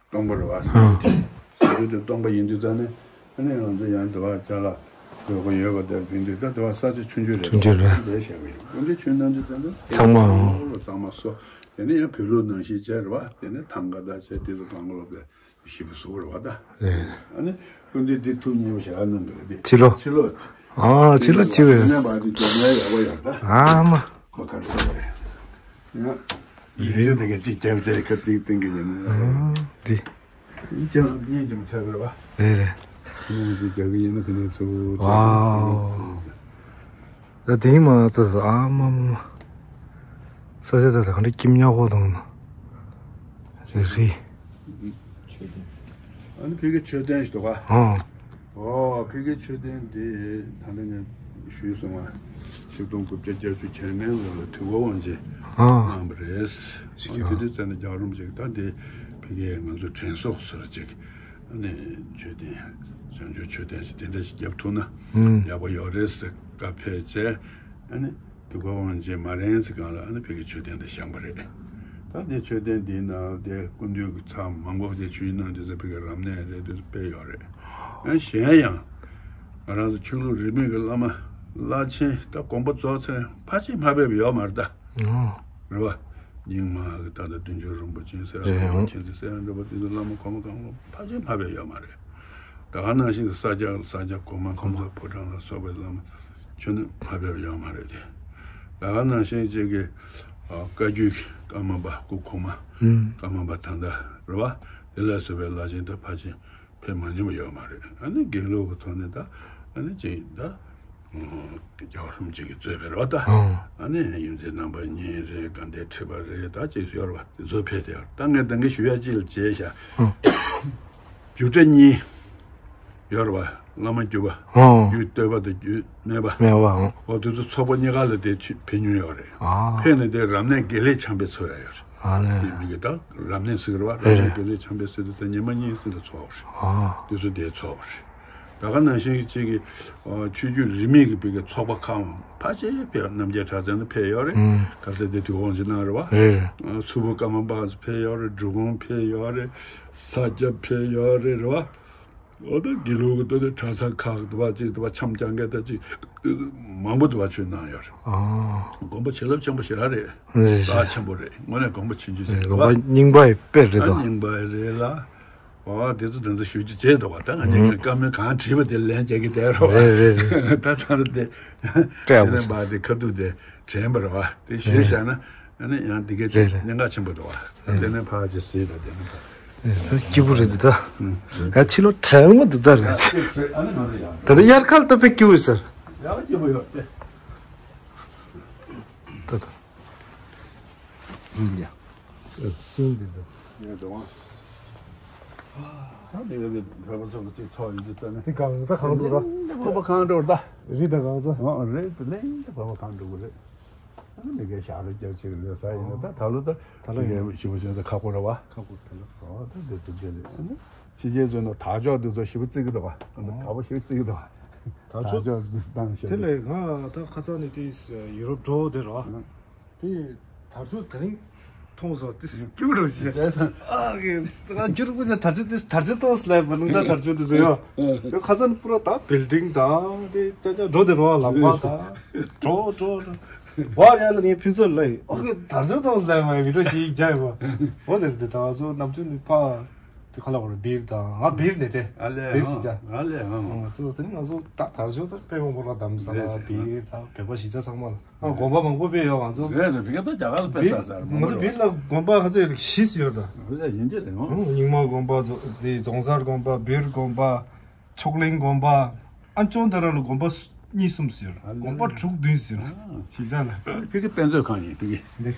སྟོང་པ་རེད་བ། ཟེར་དུས་དེ་སྟོང་པ་ཡིན་དུས་ཙང་ནས་ཨ་ནི་ང་ཚོ་ཡང་དེ་བ་ཅ་ལག་ཡོད་ག་ཡོད་ག་དེར་ཕན་དུས་ད་དེ་བ་ས་ཆ་ཆུང་ཆུང་རེད། ཆུང་ཆུང་རེད། ལས་བྱ་གི་ཡོད། འོན་ཏེ་ཆུང་ནང་དུས་ཙང་ནས་ཚང་མ་ལོ་གཙང་མ་བཟོ། དེ་ནས་ཡང་བོད་ལུགས་ནང་བཞིན་བྱས་རེད་བ། དེ་ནས་ཐང་ག་དང་བྱས་དེ་ཚོ་གང་ག་ལོ་བས་ཞིབ་པ་བཟོ་གི་རེད་བ་ད། ཨ་ནི་ཀུན་དུས་འདི་ཐུགས་མཉེས་པོ་ཞེ་དྲག་གནང་གི་རེད་དེ། ཕྱི་ལོ། ཕྱི་ལོ། ཨ་ཕྱི་ལོ་ཕྱི་བས། དེ་ནས་བར་དུ་རྒྱབ་ན་ཡག་པོ་ཡོད་ད། ཨ་མ། ཁོ་ཁར་སོང་བས། ཡང་། ཡིག་ཆ་དེ་ག་གཅིག་རྒྱབ་ཚེ་ཁ་གཅིག་སྟོན་གི་ཡིན་ན། ཨ་འདི། ཡིན་ཀྱང་སྙིང་རྗེ་མོ་ཆགས་པ་རེད་བ། རེད་རེད། ཁོ་ནས་ཅིག་རྒྱག་གི་ཡིན་ན་ཁོ་ནས་ཚུར་ཝའོ། ད་དེང་མ་ཙི་ཙི་ཨ་མ་མ། ས་ཆ་ཙི་ཙི་གང་འདྲ་སྐྱིད་ཉག་པོ་འདུག་ན། རེད་རེད། ཨ་ནི་ཕ་གི་མཆོད་རྟེན་ཞིག་འདུག་ག་ཨ། ཨོ་ཕ་གི་མཆོད་རྟེན་དེ་ད་ལྟ་ངས་ཞུས་སོང་བ། ཆིག་སྟོང་དགུ་བརྒྱ་བརྒྱད་ཅུ་གྱ་ལྔའི་ལོ་ལ་དུས་འཁོར་དབང་ཆེན་ཨ། གནང་བ་རེད། ཞིག་ཨ་དེ་དུས་ཙམ་ནས་རྒྱལ་བ་རིན་པོ་ཆེ་གིས་ད་དེ་ཕ་གི་ང་ཚོ་དྲན་གསོ་ཟེར་ཅིག་ཨ་ནི་མཆོད་རྟེན་བྱང་ཆུབ་མཆོད་རྟེན་ཞིག་དེ་འདྲ་ཞིག་བརྒྱབ་ཐུབ་ན་ཨུམ། ཡག་པོ་ཡོད་རེད་ཟེར་བཀའ་ཕེབས་བྱས། ཨ་ནི་དུས་འཁོར་དབང་ཆེན་མ་རན་ཙམ་སྒང་ལ་ཨ་ནི་ཕ་གི་མཆོད་རྟེན་དེ་བཞེངས་པ་རེད། ད་དེ་མཆོད་རྟེན་འདིའི་ནང་དེ་སྐུ་མདུན་གྱི་ཚབ་མང་པོ་དེ་ཆོས་གནང་དུས་ཙམ་ཕ་གི་རབ་གནས་རེད་དུས་དཔེ་ཡོད་རེད། ཨ་གཞན་ཡང་ང་རང་ཚོ་ཆོས་ལུགས་རིས་མེད་ཀྱི་བླ་མ་བླ་ཆེན་ད་དགོངས་པ་རྫོགས་ཚར་ཕལ་ཆེར་མ་ཕེབས་ཡོད་མ་རེད་ད། ཨོ། རེད་བ། རྙིང་མ་གི་ད་ལྟ་བདུད་འཇོམས་རིན་པོ་ཆེ་སེ་ར་རེད་རིན་པོ་ཆེ་ཚེ་སེ་ར་འགྲོ་བ་དེ་ཚོ་བླ་མ་གོང་མ་གང་ལོ་ཕལ་ཆེར་མ་ཕེབས་ཡོད་མ་རེད། ད་ག་ནང་བཞིན་གྱི་ས་སྐྱ་ས་སྐྱ་གོང་མ་གོང་མ་ཕོ་བྲང་ལ་སོགས་པའི་བླ་མ་ཁྱོན་ནས་མ་ཕེབས་ཡོད་མ་རེད་དེ། ད་ག་ནང་བཞིན་ཅིག་གི་བཀའ་བརྒྱུད་ཀརྨ་པ་སྐུ་གོང་མ་ཀརྨ་པ་ད་ལྟ་རེད་བ། དེ་ལ་སོགས་པའི་བླ་ཆེན་ད་ཕལ་ཆེར་ཕེབས་མ་མྱོང་བ་ཡོད་མ་རེད། ཨ་ནི་དགེ་ལུགས་ཀྱི་ཐོག་ནས་ད་ཨ་ནི་ཅིག་ད་རྒྱལ་བ་རིན་པོ་ཆེ་གིས་གཙོས་པའི་རེད་བ་ད། ཨ་ནི་ཡུམ་ཆེན་རྣམ་པ་གཉིས་རེད། དགའ་ལྡན་ཁྲི་པ་རེད། ད་ཅིག་ཡོད་རེད་བ། དེ་ཚོ་ཕེབས་ཏེ་ད་ངས་ད་གིན་ཞུ་ཡ་ཅིག་ལ་བྱས་ཤག་རྒྱུད་གྲྭ་གཉིས་ཡོད་རེད་བ། བླ་མ་བརྒྱུད་པ། ཨོ། རྒྱུད་སྟོད་པ་དང་རྒྱུད་སྨད་པ། སྨད་པ་ཨོ། འོ་དེ་ཚོ་ཚོགས་པ་གཉིས་ཀ་ལ་དེ་ཕྱི་ཕེབས་མྱོང་ཡོད་རེད། ཨ། ཕེབས་ནས་དེ་རབ་གནས་དགེ་ལེགས་འཆང་དཔེ་ཚོགས་ཡ་ཡོད་རེད། ཨ་ལས། དེ་མི་གི་ད་རབ་གནས་ཟེར་གི་རེད་བ། རེད་རབ་གནས་རེད། དགེ་ལེགས་འཆང་དཔེ་ཟེར་དུས་ད་ཉི་མ་གཉིས་ཟིན་ལ་ཚོགས་པ་རེད། ཨ། དེ་ཚོ་དེ་ཚོགས་པ་རེད། ད་ག་ནང་བཞིན་གཅིག་གི་ཆོས་བརྒྱུད་རིས་མེད་ཀྱི་བོད་ཀྱི་ཚོགས་པ་ཁག་ཕལ་ཆེར་ཕེབས། རྣམ་རྒྱལ་གྲགས་ཅན་ཕེབས་ཡོད་རེད། ཨུམ། ག་ས་དེ་དུས་དབང་ཆེན་གནང་རེད་བ། རེད་རེད། མཚུར་ཕུ་ཀརྨ་པ་ཕེབས་ཡོད་རེད། འབྲི་གུང་ཕེབས་ཡོད་རེད། ས་སྐྱ་ཕེབས་ཡོད་རེད། རེད་བ། འོ་ད་དགེ་ལུགས་ཀྱི་ད་ལྟ་གྲྭ་ཚང་ཁག་དུ་བ་ཅིག་དུ་བ་འཆམ་རྐྱང་གི་ད་ཅིག་མང་པོ་དུ་བ་ཆོས་གནང་ཡོད་རེད། ཨ། དགོངས་པ་བྱིན་རླབས་ཆེན་པོ་ཞེ་དྲག་རེད། རེད་རེད། རྩ་ཆེན་པོ་རེད། དངོས་གནས་དགོངས་པ་བྱིན་རྒྱུ་ཞིག་རེད་བ། རྙིང་པ་ཡི་དཔེ་རེད་དོ། རྙིང་པ་ཡི་རེད་ལ། འོ་དེ་ཚོ་དེ་ཚོ་ཞུ་རྒྱུ་བྱས་འདུག་བ། ད་ང་ཚོ་ཨུམ། བཀའ་མོལ་གང་བྲིས་པ་དེ་ལན་རྒྱག་གི་བསྡད་རོགས། རེད་རེད་རེད། ད་ད་ལྟ་དེ་སྤྲད་པ་དེ་སོང་། འབའ་དེ་ཁ་ཐུག་དེ་དྲན་པ་རེད་བ། དེ་ཞུས་བཞག་ན་ཨ་ནི་ཡང་དེ་གའི་རེད་རེད། གནད་འགག་ཆེན་པོ་འདུག་བ། ཨ་དེ་ནས་ཕར་ཅིག་གཟིགས་དང་། དེ་ནས་ཕར། ཨེ་ད་སྐྱིད་པོ་རེད་འདི་ད། ཨ་ཕྱི་ལོ་དྲན་མོ་འདི་ད་རེད། ད་ལྟ་དབྱར་ཁ་ལ་ད་དཔེ་སྐྱིད་པོ་ཡོད་ས་རེད། ད་ད། ཡ། ཨེ་སུ་འདི་ད། ངས་འགྲོ་བ། ད་དེ་ག་དེ་བོད་པ་ཚོ་གི་ཚོགས་ཡིན་དུས་ཙམ་ནས། དེ་གང་ཚ་གང་འགྲོ་ར། ལེན་དེ་བོད་པ་གང་འགྲོ་ར་ད། རི་ད་གང་ཚ། ཨོ་རེད། ལེན་དེ་བོད་པ་གང་འགྲོ་གི་རེད། ཨ་ནི་མི་སྒེར་ཞག་རེ་རྒྱབ་ཅིག་ལས་ས་ཡིན་ན་ད་ད་ལོ་ད་ད་ལོ་ཡིན་ཞིབ་པོ་བྱས་ན་ཁག་པོ་ར་བ། ཁག་པོ་ད་ལོ། ཨོ་ད་དེ་དུ་དེ་རེད། ཨ་ནི་ཕྱི་རྒྱལ་ཚོ་ན་དར་ལྕོག་དེ་ཚོ་ཞིབ་པོ་བརྩི་གི་འདུག་བ། ཨ་ནི་དར་པོ་ཞིབ་པོ་བརྩི་གི་འདུག་བ། དར་ལྕོག་དར་ལྕོག་དེ་བཏང་ཞིག་དེ་ལས་ང་ད་ཁ་སང་ནས་དེ་ཡུ་རོབ་འགྲོ་དེ་ར་བ། དེ་དར་ལྕོག་དེ་རིང་ མཐོང་སོང་། དེ་སྐྱིད་རོ་ཞེས། ཨ་གི་ཙག་རྒྱུར་པོ་ཟེར། དར་ལྕོག་དེ་དར་ལྕོག་ཏོག་སླེབས་པ། རླུང་རྟ་དར་ལྕོག་དེ་ཟེར་ཡོད། ཁ་སང་པུ་ར་ད་བིལ་ཌིང་དང་དེ་ཅ་ཅ་འགྲོ་དེ་རོ། ལམ་པ་དང་འགྲོ་འགྲོ་འགྲོ། བར་ཡ་ལ་ངས་ཕུན་ཚོགས་ལ་ཨོ་གི་དར་ལྕོག་ཏོག་སླེབས་མ་ཡི་རོ་ཞིག་རྒྱ་ཡོད་པ། འོ་དེར་དེ་ད་ཚོ་ནམ་རྒྱུན་ནི་ཕ་དེ་ཁ་ལ་བར་བིར་དང་ང་བིར་ནས་དེ་ཨ་ལེ་བིར་ཞིག་རྒྱ། ཨ་ལེ་ཨང་། ཚོ་དེ་ནི་ང་ཚོ་ད་དར་ལྕོག་ད་དཔེ་མང་པོ་ར་བདམས་ས་ལ་བིར་དང་བོད་པ་ཞིག་རྒྱ་ཚང་མ་ལ། ཨ་དགོན་པ་མང་པོ་སྤེལ་ཡོད་ང་ཚོ། རེད་རེད། བི་ཀ་ཏོ་རྒྱ་གར་སྤེལ་ས་ཟེར་མ་ང་ཚོ་རེད། བིར་ལ་དགོན་པ་ཁ་ཚད་བཞི་ཡོད་ད། རེད་ཡིན་གྱི་རེད་ཨང་། རྙིང་མ་དགོན་པ་ཚོ་དེ་རྫོང་གསར་དགོན་པ། བིར་དགོན་པ། མཆོག་གླིང་དགོན་པ། ཨ་ཅོང་དེ་ར་ལ་དགོན་པ་གཉིས་གསུམ་ཡོད། དགོན་པ་དྲུག་བདུན་ཡོད། ཞིག་ཅང་ལ། བི་ཀ་དཔེ་མཛོད་ཁང་ཡིན་བི་ཀ་འདི།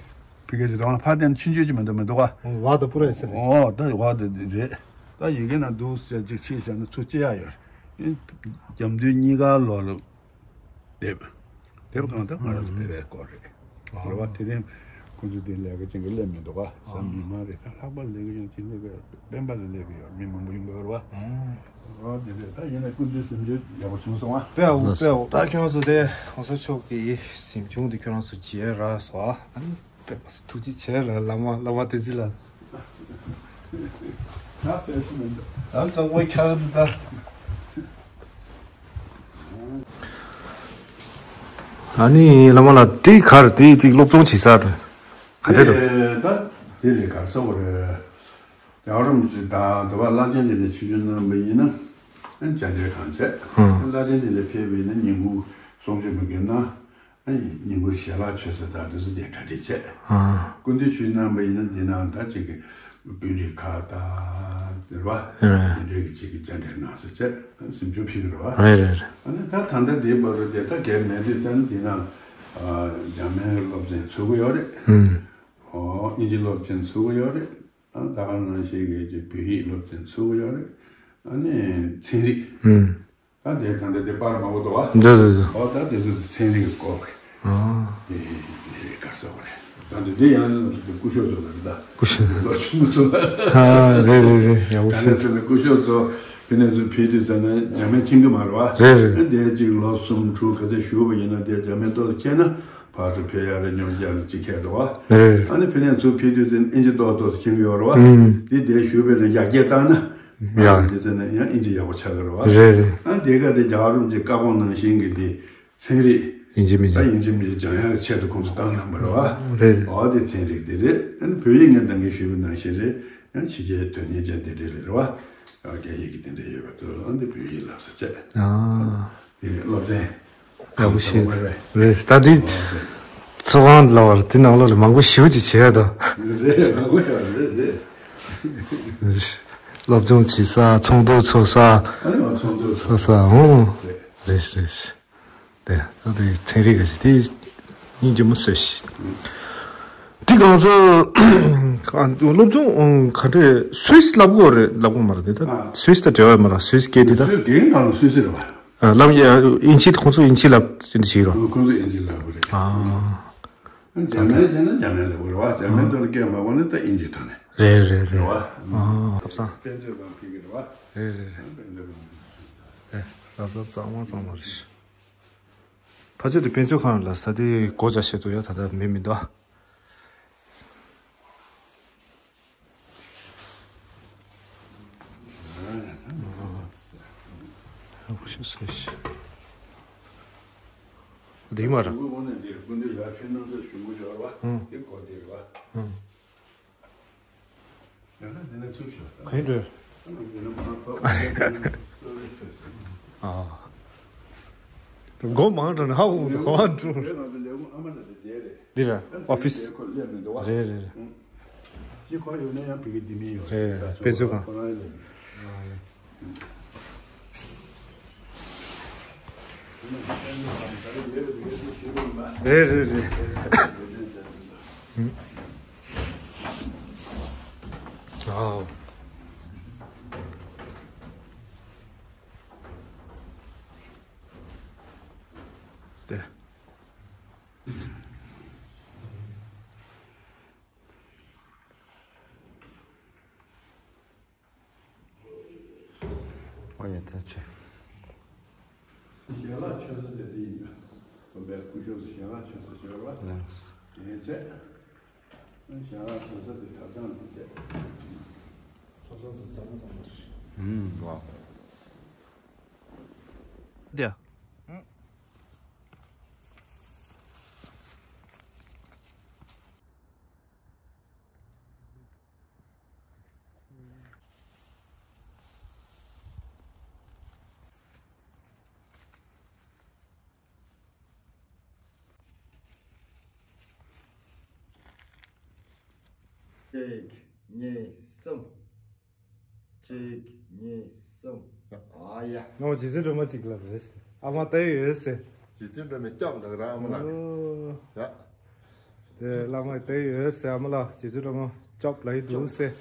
བི་ཀ་ཞིག་རང་ཕ་དེ་ཆུང་ཆུང་ཅིག་མི་འདུག་མི་འདུག་ག་ཝ་ད་པུ་ར་ཡིན་ས་རེད། ཨོ་ད་ཝ་ད་འདི་རེད། ད་ཡི་གེ་ན་འདུག་ཟེར་ཅིག་ཕྱིས་བཞག་ན་ཚུར་སྐྱེལ་ཡག་ཡོད། རྒྱ་མདུན་གཉིས་ཀ་ལོ་ལ། དེབ། དེབ་ཁང་དུ་ང་རང་ཚོ་ཕེབས་པའི་སྐོར་རེད། རེད་བ། དེ་རིང་ཁོང་ཚོ་དེ་ལས་ཀ་ཅན་གྱི་སླེབས་མི་འདུག་བ། བསམ་མི་མང་རེད། ད་ལྷག་པར་ལས་ཀ་ཡང་ཅིག་སླེབས་པའི་སྤེན་པ་ལ་སླེབས་ཀྱི་ཡོད། མི་མང་པོ་ཡོང་གི་ཡོད་རེད་བ། ཨོ་དེ་རེད། ད་ཡིན་ན་སྐུ་མདུན་གཟིམ་ཆུང་ཡག་པོ་བྱུང་སོང་བ། དཔེ་འོ་དཔེ་འོ། ད་ཁྱོད་ཚོ་དེ་གོང་ས་མཆོག་གི་གཟིམ་ཆུང་དེ་ཁྱོད་རང་ཚོ་མཇལ་རག་སོང་བ། ཨ་ནི། དཔེ་མ་སྲིད་ཐུགས་རྗེ་ཆེ་ལ་བླ་མ་བླ་མ་བསྟན་འཛིན་ལགས། ད་དཔེ་སུ་མི་འདུག་ད་གཙང་པོའི་ཁྱག་ཏུ་ད། ཨ་ནི་བླ་མ་ལགས་དེ་གར་དེ་ཅིག་སློབ་སྦྱོང་བྱེད་ས་རེད། ག་འདྲས་འདུག་ད་དེ་རེད་ག་ས་བོ་རེད། རྒྱལ་བ་རིན་པོ་ཆེ་དང་འདི་བ་བླ་ཆེན་དེ་ནས་ཆིབས་བསྒྱུར་གནང་བ་ཡིན་ན་ཨ་ནི་བཅར་འདྲི་གང་བྱས། ཨ་བླ་ཆེན་དེ་ནས་ཕེབས་པ་ཡིན་ན་ཉིན་གུང་གསུང་ཆོས་མི་དགོས་ན། ཨ་ནི་ཉིན་གུང་ཞལ་ལག་མཆོད་ས་དང་དེ་ཚོ་དེ་གྲ་སྒྲིག་བྱས། ཨ། སྐུ་མདུན་ཆིབས་དབྱངས་གནང་བ་ཡིན་ན་འདི་ནང་ད་ཅིག་གི་སྤུན་རིགས་ཁག་དང་དེ་རེད་བ། ཨ། དེ་འདྲའི་གི་ཅིག་གི་བཅར་འདྲི་གནང་ས་བྱས་གཟིམ་ཆུང་ཕུལ་གི་རེད་བ། རེད་རེད་རེད། ཨ་ནི་ད་ད་ལྟ་དེའི་བར་དུ་དེ་ད་གལ་མེད་དུས་ཙང་འདི་ནང་ཨ་འཇར་མན་སློབ་ཚན་ཚུགས་ཀྱི་ཡོད་རེད། ཨུམ། ཨོ་དབྱིན་ཇི་སློབ་ཚན་ཚུགས་ཀྱི་ཡོད་རེད། ཨ་ད་ག་ནང་བཞིན་གི་ཅིག་བོད་ཡིག་སློབ་ཚན་ཚུགས་ཀྱི་ཡོད་རེད། ཨ་ནི་ཚན་རིག་ཨུམ། ད་དེ་གང་ལྟར་དེ་པར་མང་པོ་འདུག་བ། འདུག་འདུག་འདུག་ཨོ་ད་དེ་ཚོ་ཚན་རིག་གི་སྐོར་གྱི། ཨ། དེ་དེ་ག་རེ་ཟེར་དགོས་རེད། ད་དེ་དེ་ཡང་སྐུ་ཞབས་ཚོ་ལ་རེད་ད། སྐུ་ཞབས། ལོ་ཆུང་ཚོ་ལ། ཨ་རེད་རེད་རེད། ཡག་པོ་ད་ནས་བྱས་ཚོ་ནས་སྐུ་ཞབས་ཚོ་ཕི་ནས་ཚོ་ཕེབས་དུས་ཙམ་ནས་འཇར་མན་ཕྱིན་གི་མ་རེད་བ། རེད་རེད། དེ་གཅིག་ལོ་གསུམ་དྲུག་ག་ཚོད་བཞུགས་པ་ཡིན་ན་དེ་འཇར་མན་ཏོག་ཙམ་མཁྱེན་ན་ཕར་ཚུར་ཕེབས་ཡག་རེད། ཉོ་རྒྱག་ནས་གཅིག་ཁྱེར་འདུག་བ། རེད་རེད། ཨ་ནི་ཕི་ནས་ཚུར་ཕེབས་དུས་ཙམ་ཨིན་ཇི་ཏོག་ཏོག་ཙམ་མཁྱེན་གི་ཡོད་རེད་བ། ཨུམ། དེ་དེ་བཞུགས་པའི་རིང་ཡར་རྒྱས་བཏང་ན། ཡ། དེ་ཚོ་ནས་ཡང་ཨིན་ཇི་ཡག་པོ་ཆགས་ཀྱི་རེད་བ། རེད་རེད། ཨ་དེ་ག་དེ་རྒྱལ་བ་རིན་པོ་ཆེ་བཀའ་དགོངས་ནང་བཞིན་གྱི་དེ་ཚན་རིག་ཨིན་ཇི་མིན་ད་ཇི། ཨིན་ཇི་མིན་ཇི་སྦྱང་ཡག་ཆེད་དུ་ཁོང་ཚོ་བཏང་གནང་བ་རེད་བ། རེད་རེད། ཨོ་དེ་ཚན་རིག་དེ་རེད། ཨ་ནི་བོད་ཡིག་ངས་ད་གིན་ཞུས་པ་ནང་བཞིན་རེད། ཡང་ཕྱི་རྒྱལ་དོན་གཉེར་ཅན་དེ་འདྲ་རེད་རེད་བ། ཨ་རྒྱ་ཡིག་གི་དེ་འདྲ་ཡོད་པ་དེ་ལ་ཨ་འདི་བོད་ཡིག་བསླབ་ས་བྱས། ཨ། དེ་ནས་སློབ་ཚན་ཡག་པོ་ཞིག་རེད། ད་འདི་ཚོགས་ཁང་ལ་བར་དེ་ནང་ལོགས་ལ་མང་པོ་ཞེ་པོ་ཅིག་བྱས་དང་། རེད་མང་པོ་ཡོད་རེད་རེད། སློབ་སྦྱོང་བྱེད་ས། ཚོགས་འདུ་ཚོགས་ས། ཨ་ནི་ཚོགས་འདུ་ཚོགས་ཚོགས་ས། ཨོ། རེད། རེད་རེད། དེ་ད་དེ་ཚན་རིག་ག་ཞིག་དེ་སྙིང་རྗེ་མོ་བཟོས་ཤིག་དེ་གང་ཟག་སློབ་སྦྱོང་ག་འདྲས་སུད་སི་བསླབ་དགོས་རེད། བསླབ་དགོས་མ་རེད་དེ་ད་ཨ། སུད་སི་དང་འབྲེལ་བ་མ་རེད། སུད་སི་སྐད་དེ་ད། སུད་སི་དེ་ནང་ལ་སུད་སི་རེད་བ། ལབ་ཡ་ཨིན་ཇི་ཁོང་ཚོ་ཨིན་ཇི་ལབ་ཅི་འདྲ་ཞིག་རོ། ཁོང་ཚོ་ཨིན་ཇི་ལབ་པ་རེད། ཨ། འཇར་མན་བྱས་ན་འཇར་མན་ལབ་པ་རེད་བ། འཇར་མན་ཐོག་ནས་སྐད་མ་གོ་ན་ད་ཨིན་ཇི་ཐོག་ནས། རེད་རེད་རེད། རེད་བ། ཨ། ཐབ་ཚང་། དཔེ་མཛོད་ཁང་ཕེབས་ཀྱི་རེད་བ། རེད་རེད་རེད། དཔེ་མཛོད་ཁང་། རེད། ཐབ་ཚང་གཙང་མ་གཙང་མ་རེད། ཕལ་ཆེར་དེ་དཔེ་མཛོད་ཁང་ལ་ས་དེ་སྒོ་རྒྱག་བྱེད་དུ་ཡོད། ད་ལྟ་མེད་མི་འདུག་ཡག་པོ་ཞིག་བཟོས་ཤག་འདི་མ་རེད། ཨང་། ག་ཡིན་འགྲོ། ཨ། སྒོ་མང་དྲགས་ནས་ཧ་གོ་མི་འདུག་ག་པར་འགྲོ། འདི་རེད། ཨོ་ཕི་སི། རེད་རེད་རེད། རེད། དཔེ་མཛོད་ཁང་། རེད་རེད་རེད། ཨའོ། དེ། ཨོ་ཡ་ད་ཆེ། ཞལ་ལག་མཆོད་ས་དེ་འདི་ཡིན་པ། དགོན་པའི་སྐུ་ཞབས་སུ་ཞལ་ལག་མཆོད་ས་ཞོར་བ། ལགས། ཡིན་ཚད། ཞང་རང་བཟོ་ས་དེ་ཐབ་ཚང་དེ་བྱས། ཐབ་ཚང་དེ་གཙང་མ་གཙང་མ་རེད། ཨུམ། ཝའོ། དེ། གཅིག་གཉིས། གསུམ། གཅིག་གཉིས། གསུམ། ཨ་ཡ། ང་རྗེ་བཙུན་སྒྲོལ་མ་གཅིག་ལ་རེད། ཨ་མ་ལྟ་ཡི་ཡོད་ཟེར། རྗེ་བཙུན་སྒྲོལ་མས་སྐྱོབ་ལབ་ར་ཨ་མ་ལགས། ཨོ། ཡ། དེ་བླ་མ་ལྟ་ཡི་ཡོད་ཟེར། ཨ་མ་ལགས་རྗེ་བཙུན་སྒྲོལ་མ་སྐྱོབ་ལབ་ཡི་འདུག་ཟེར།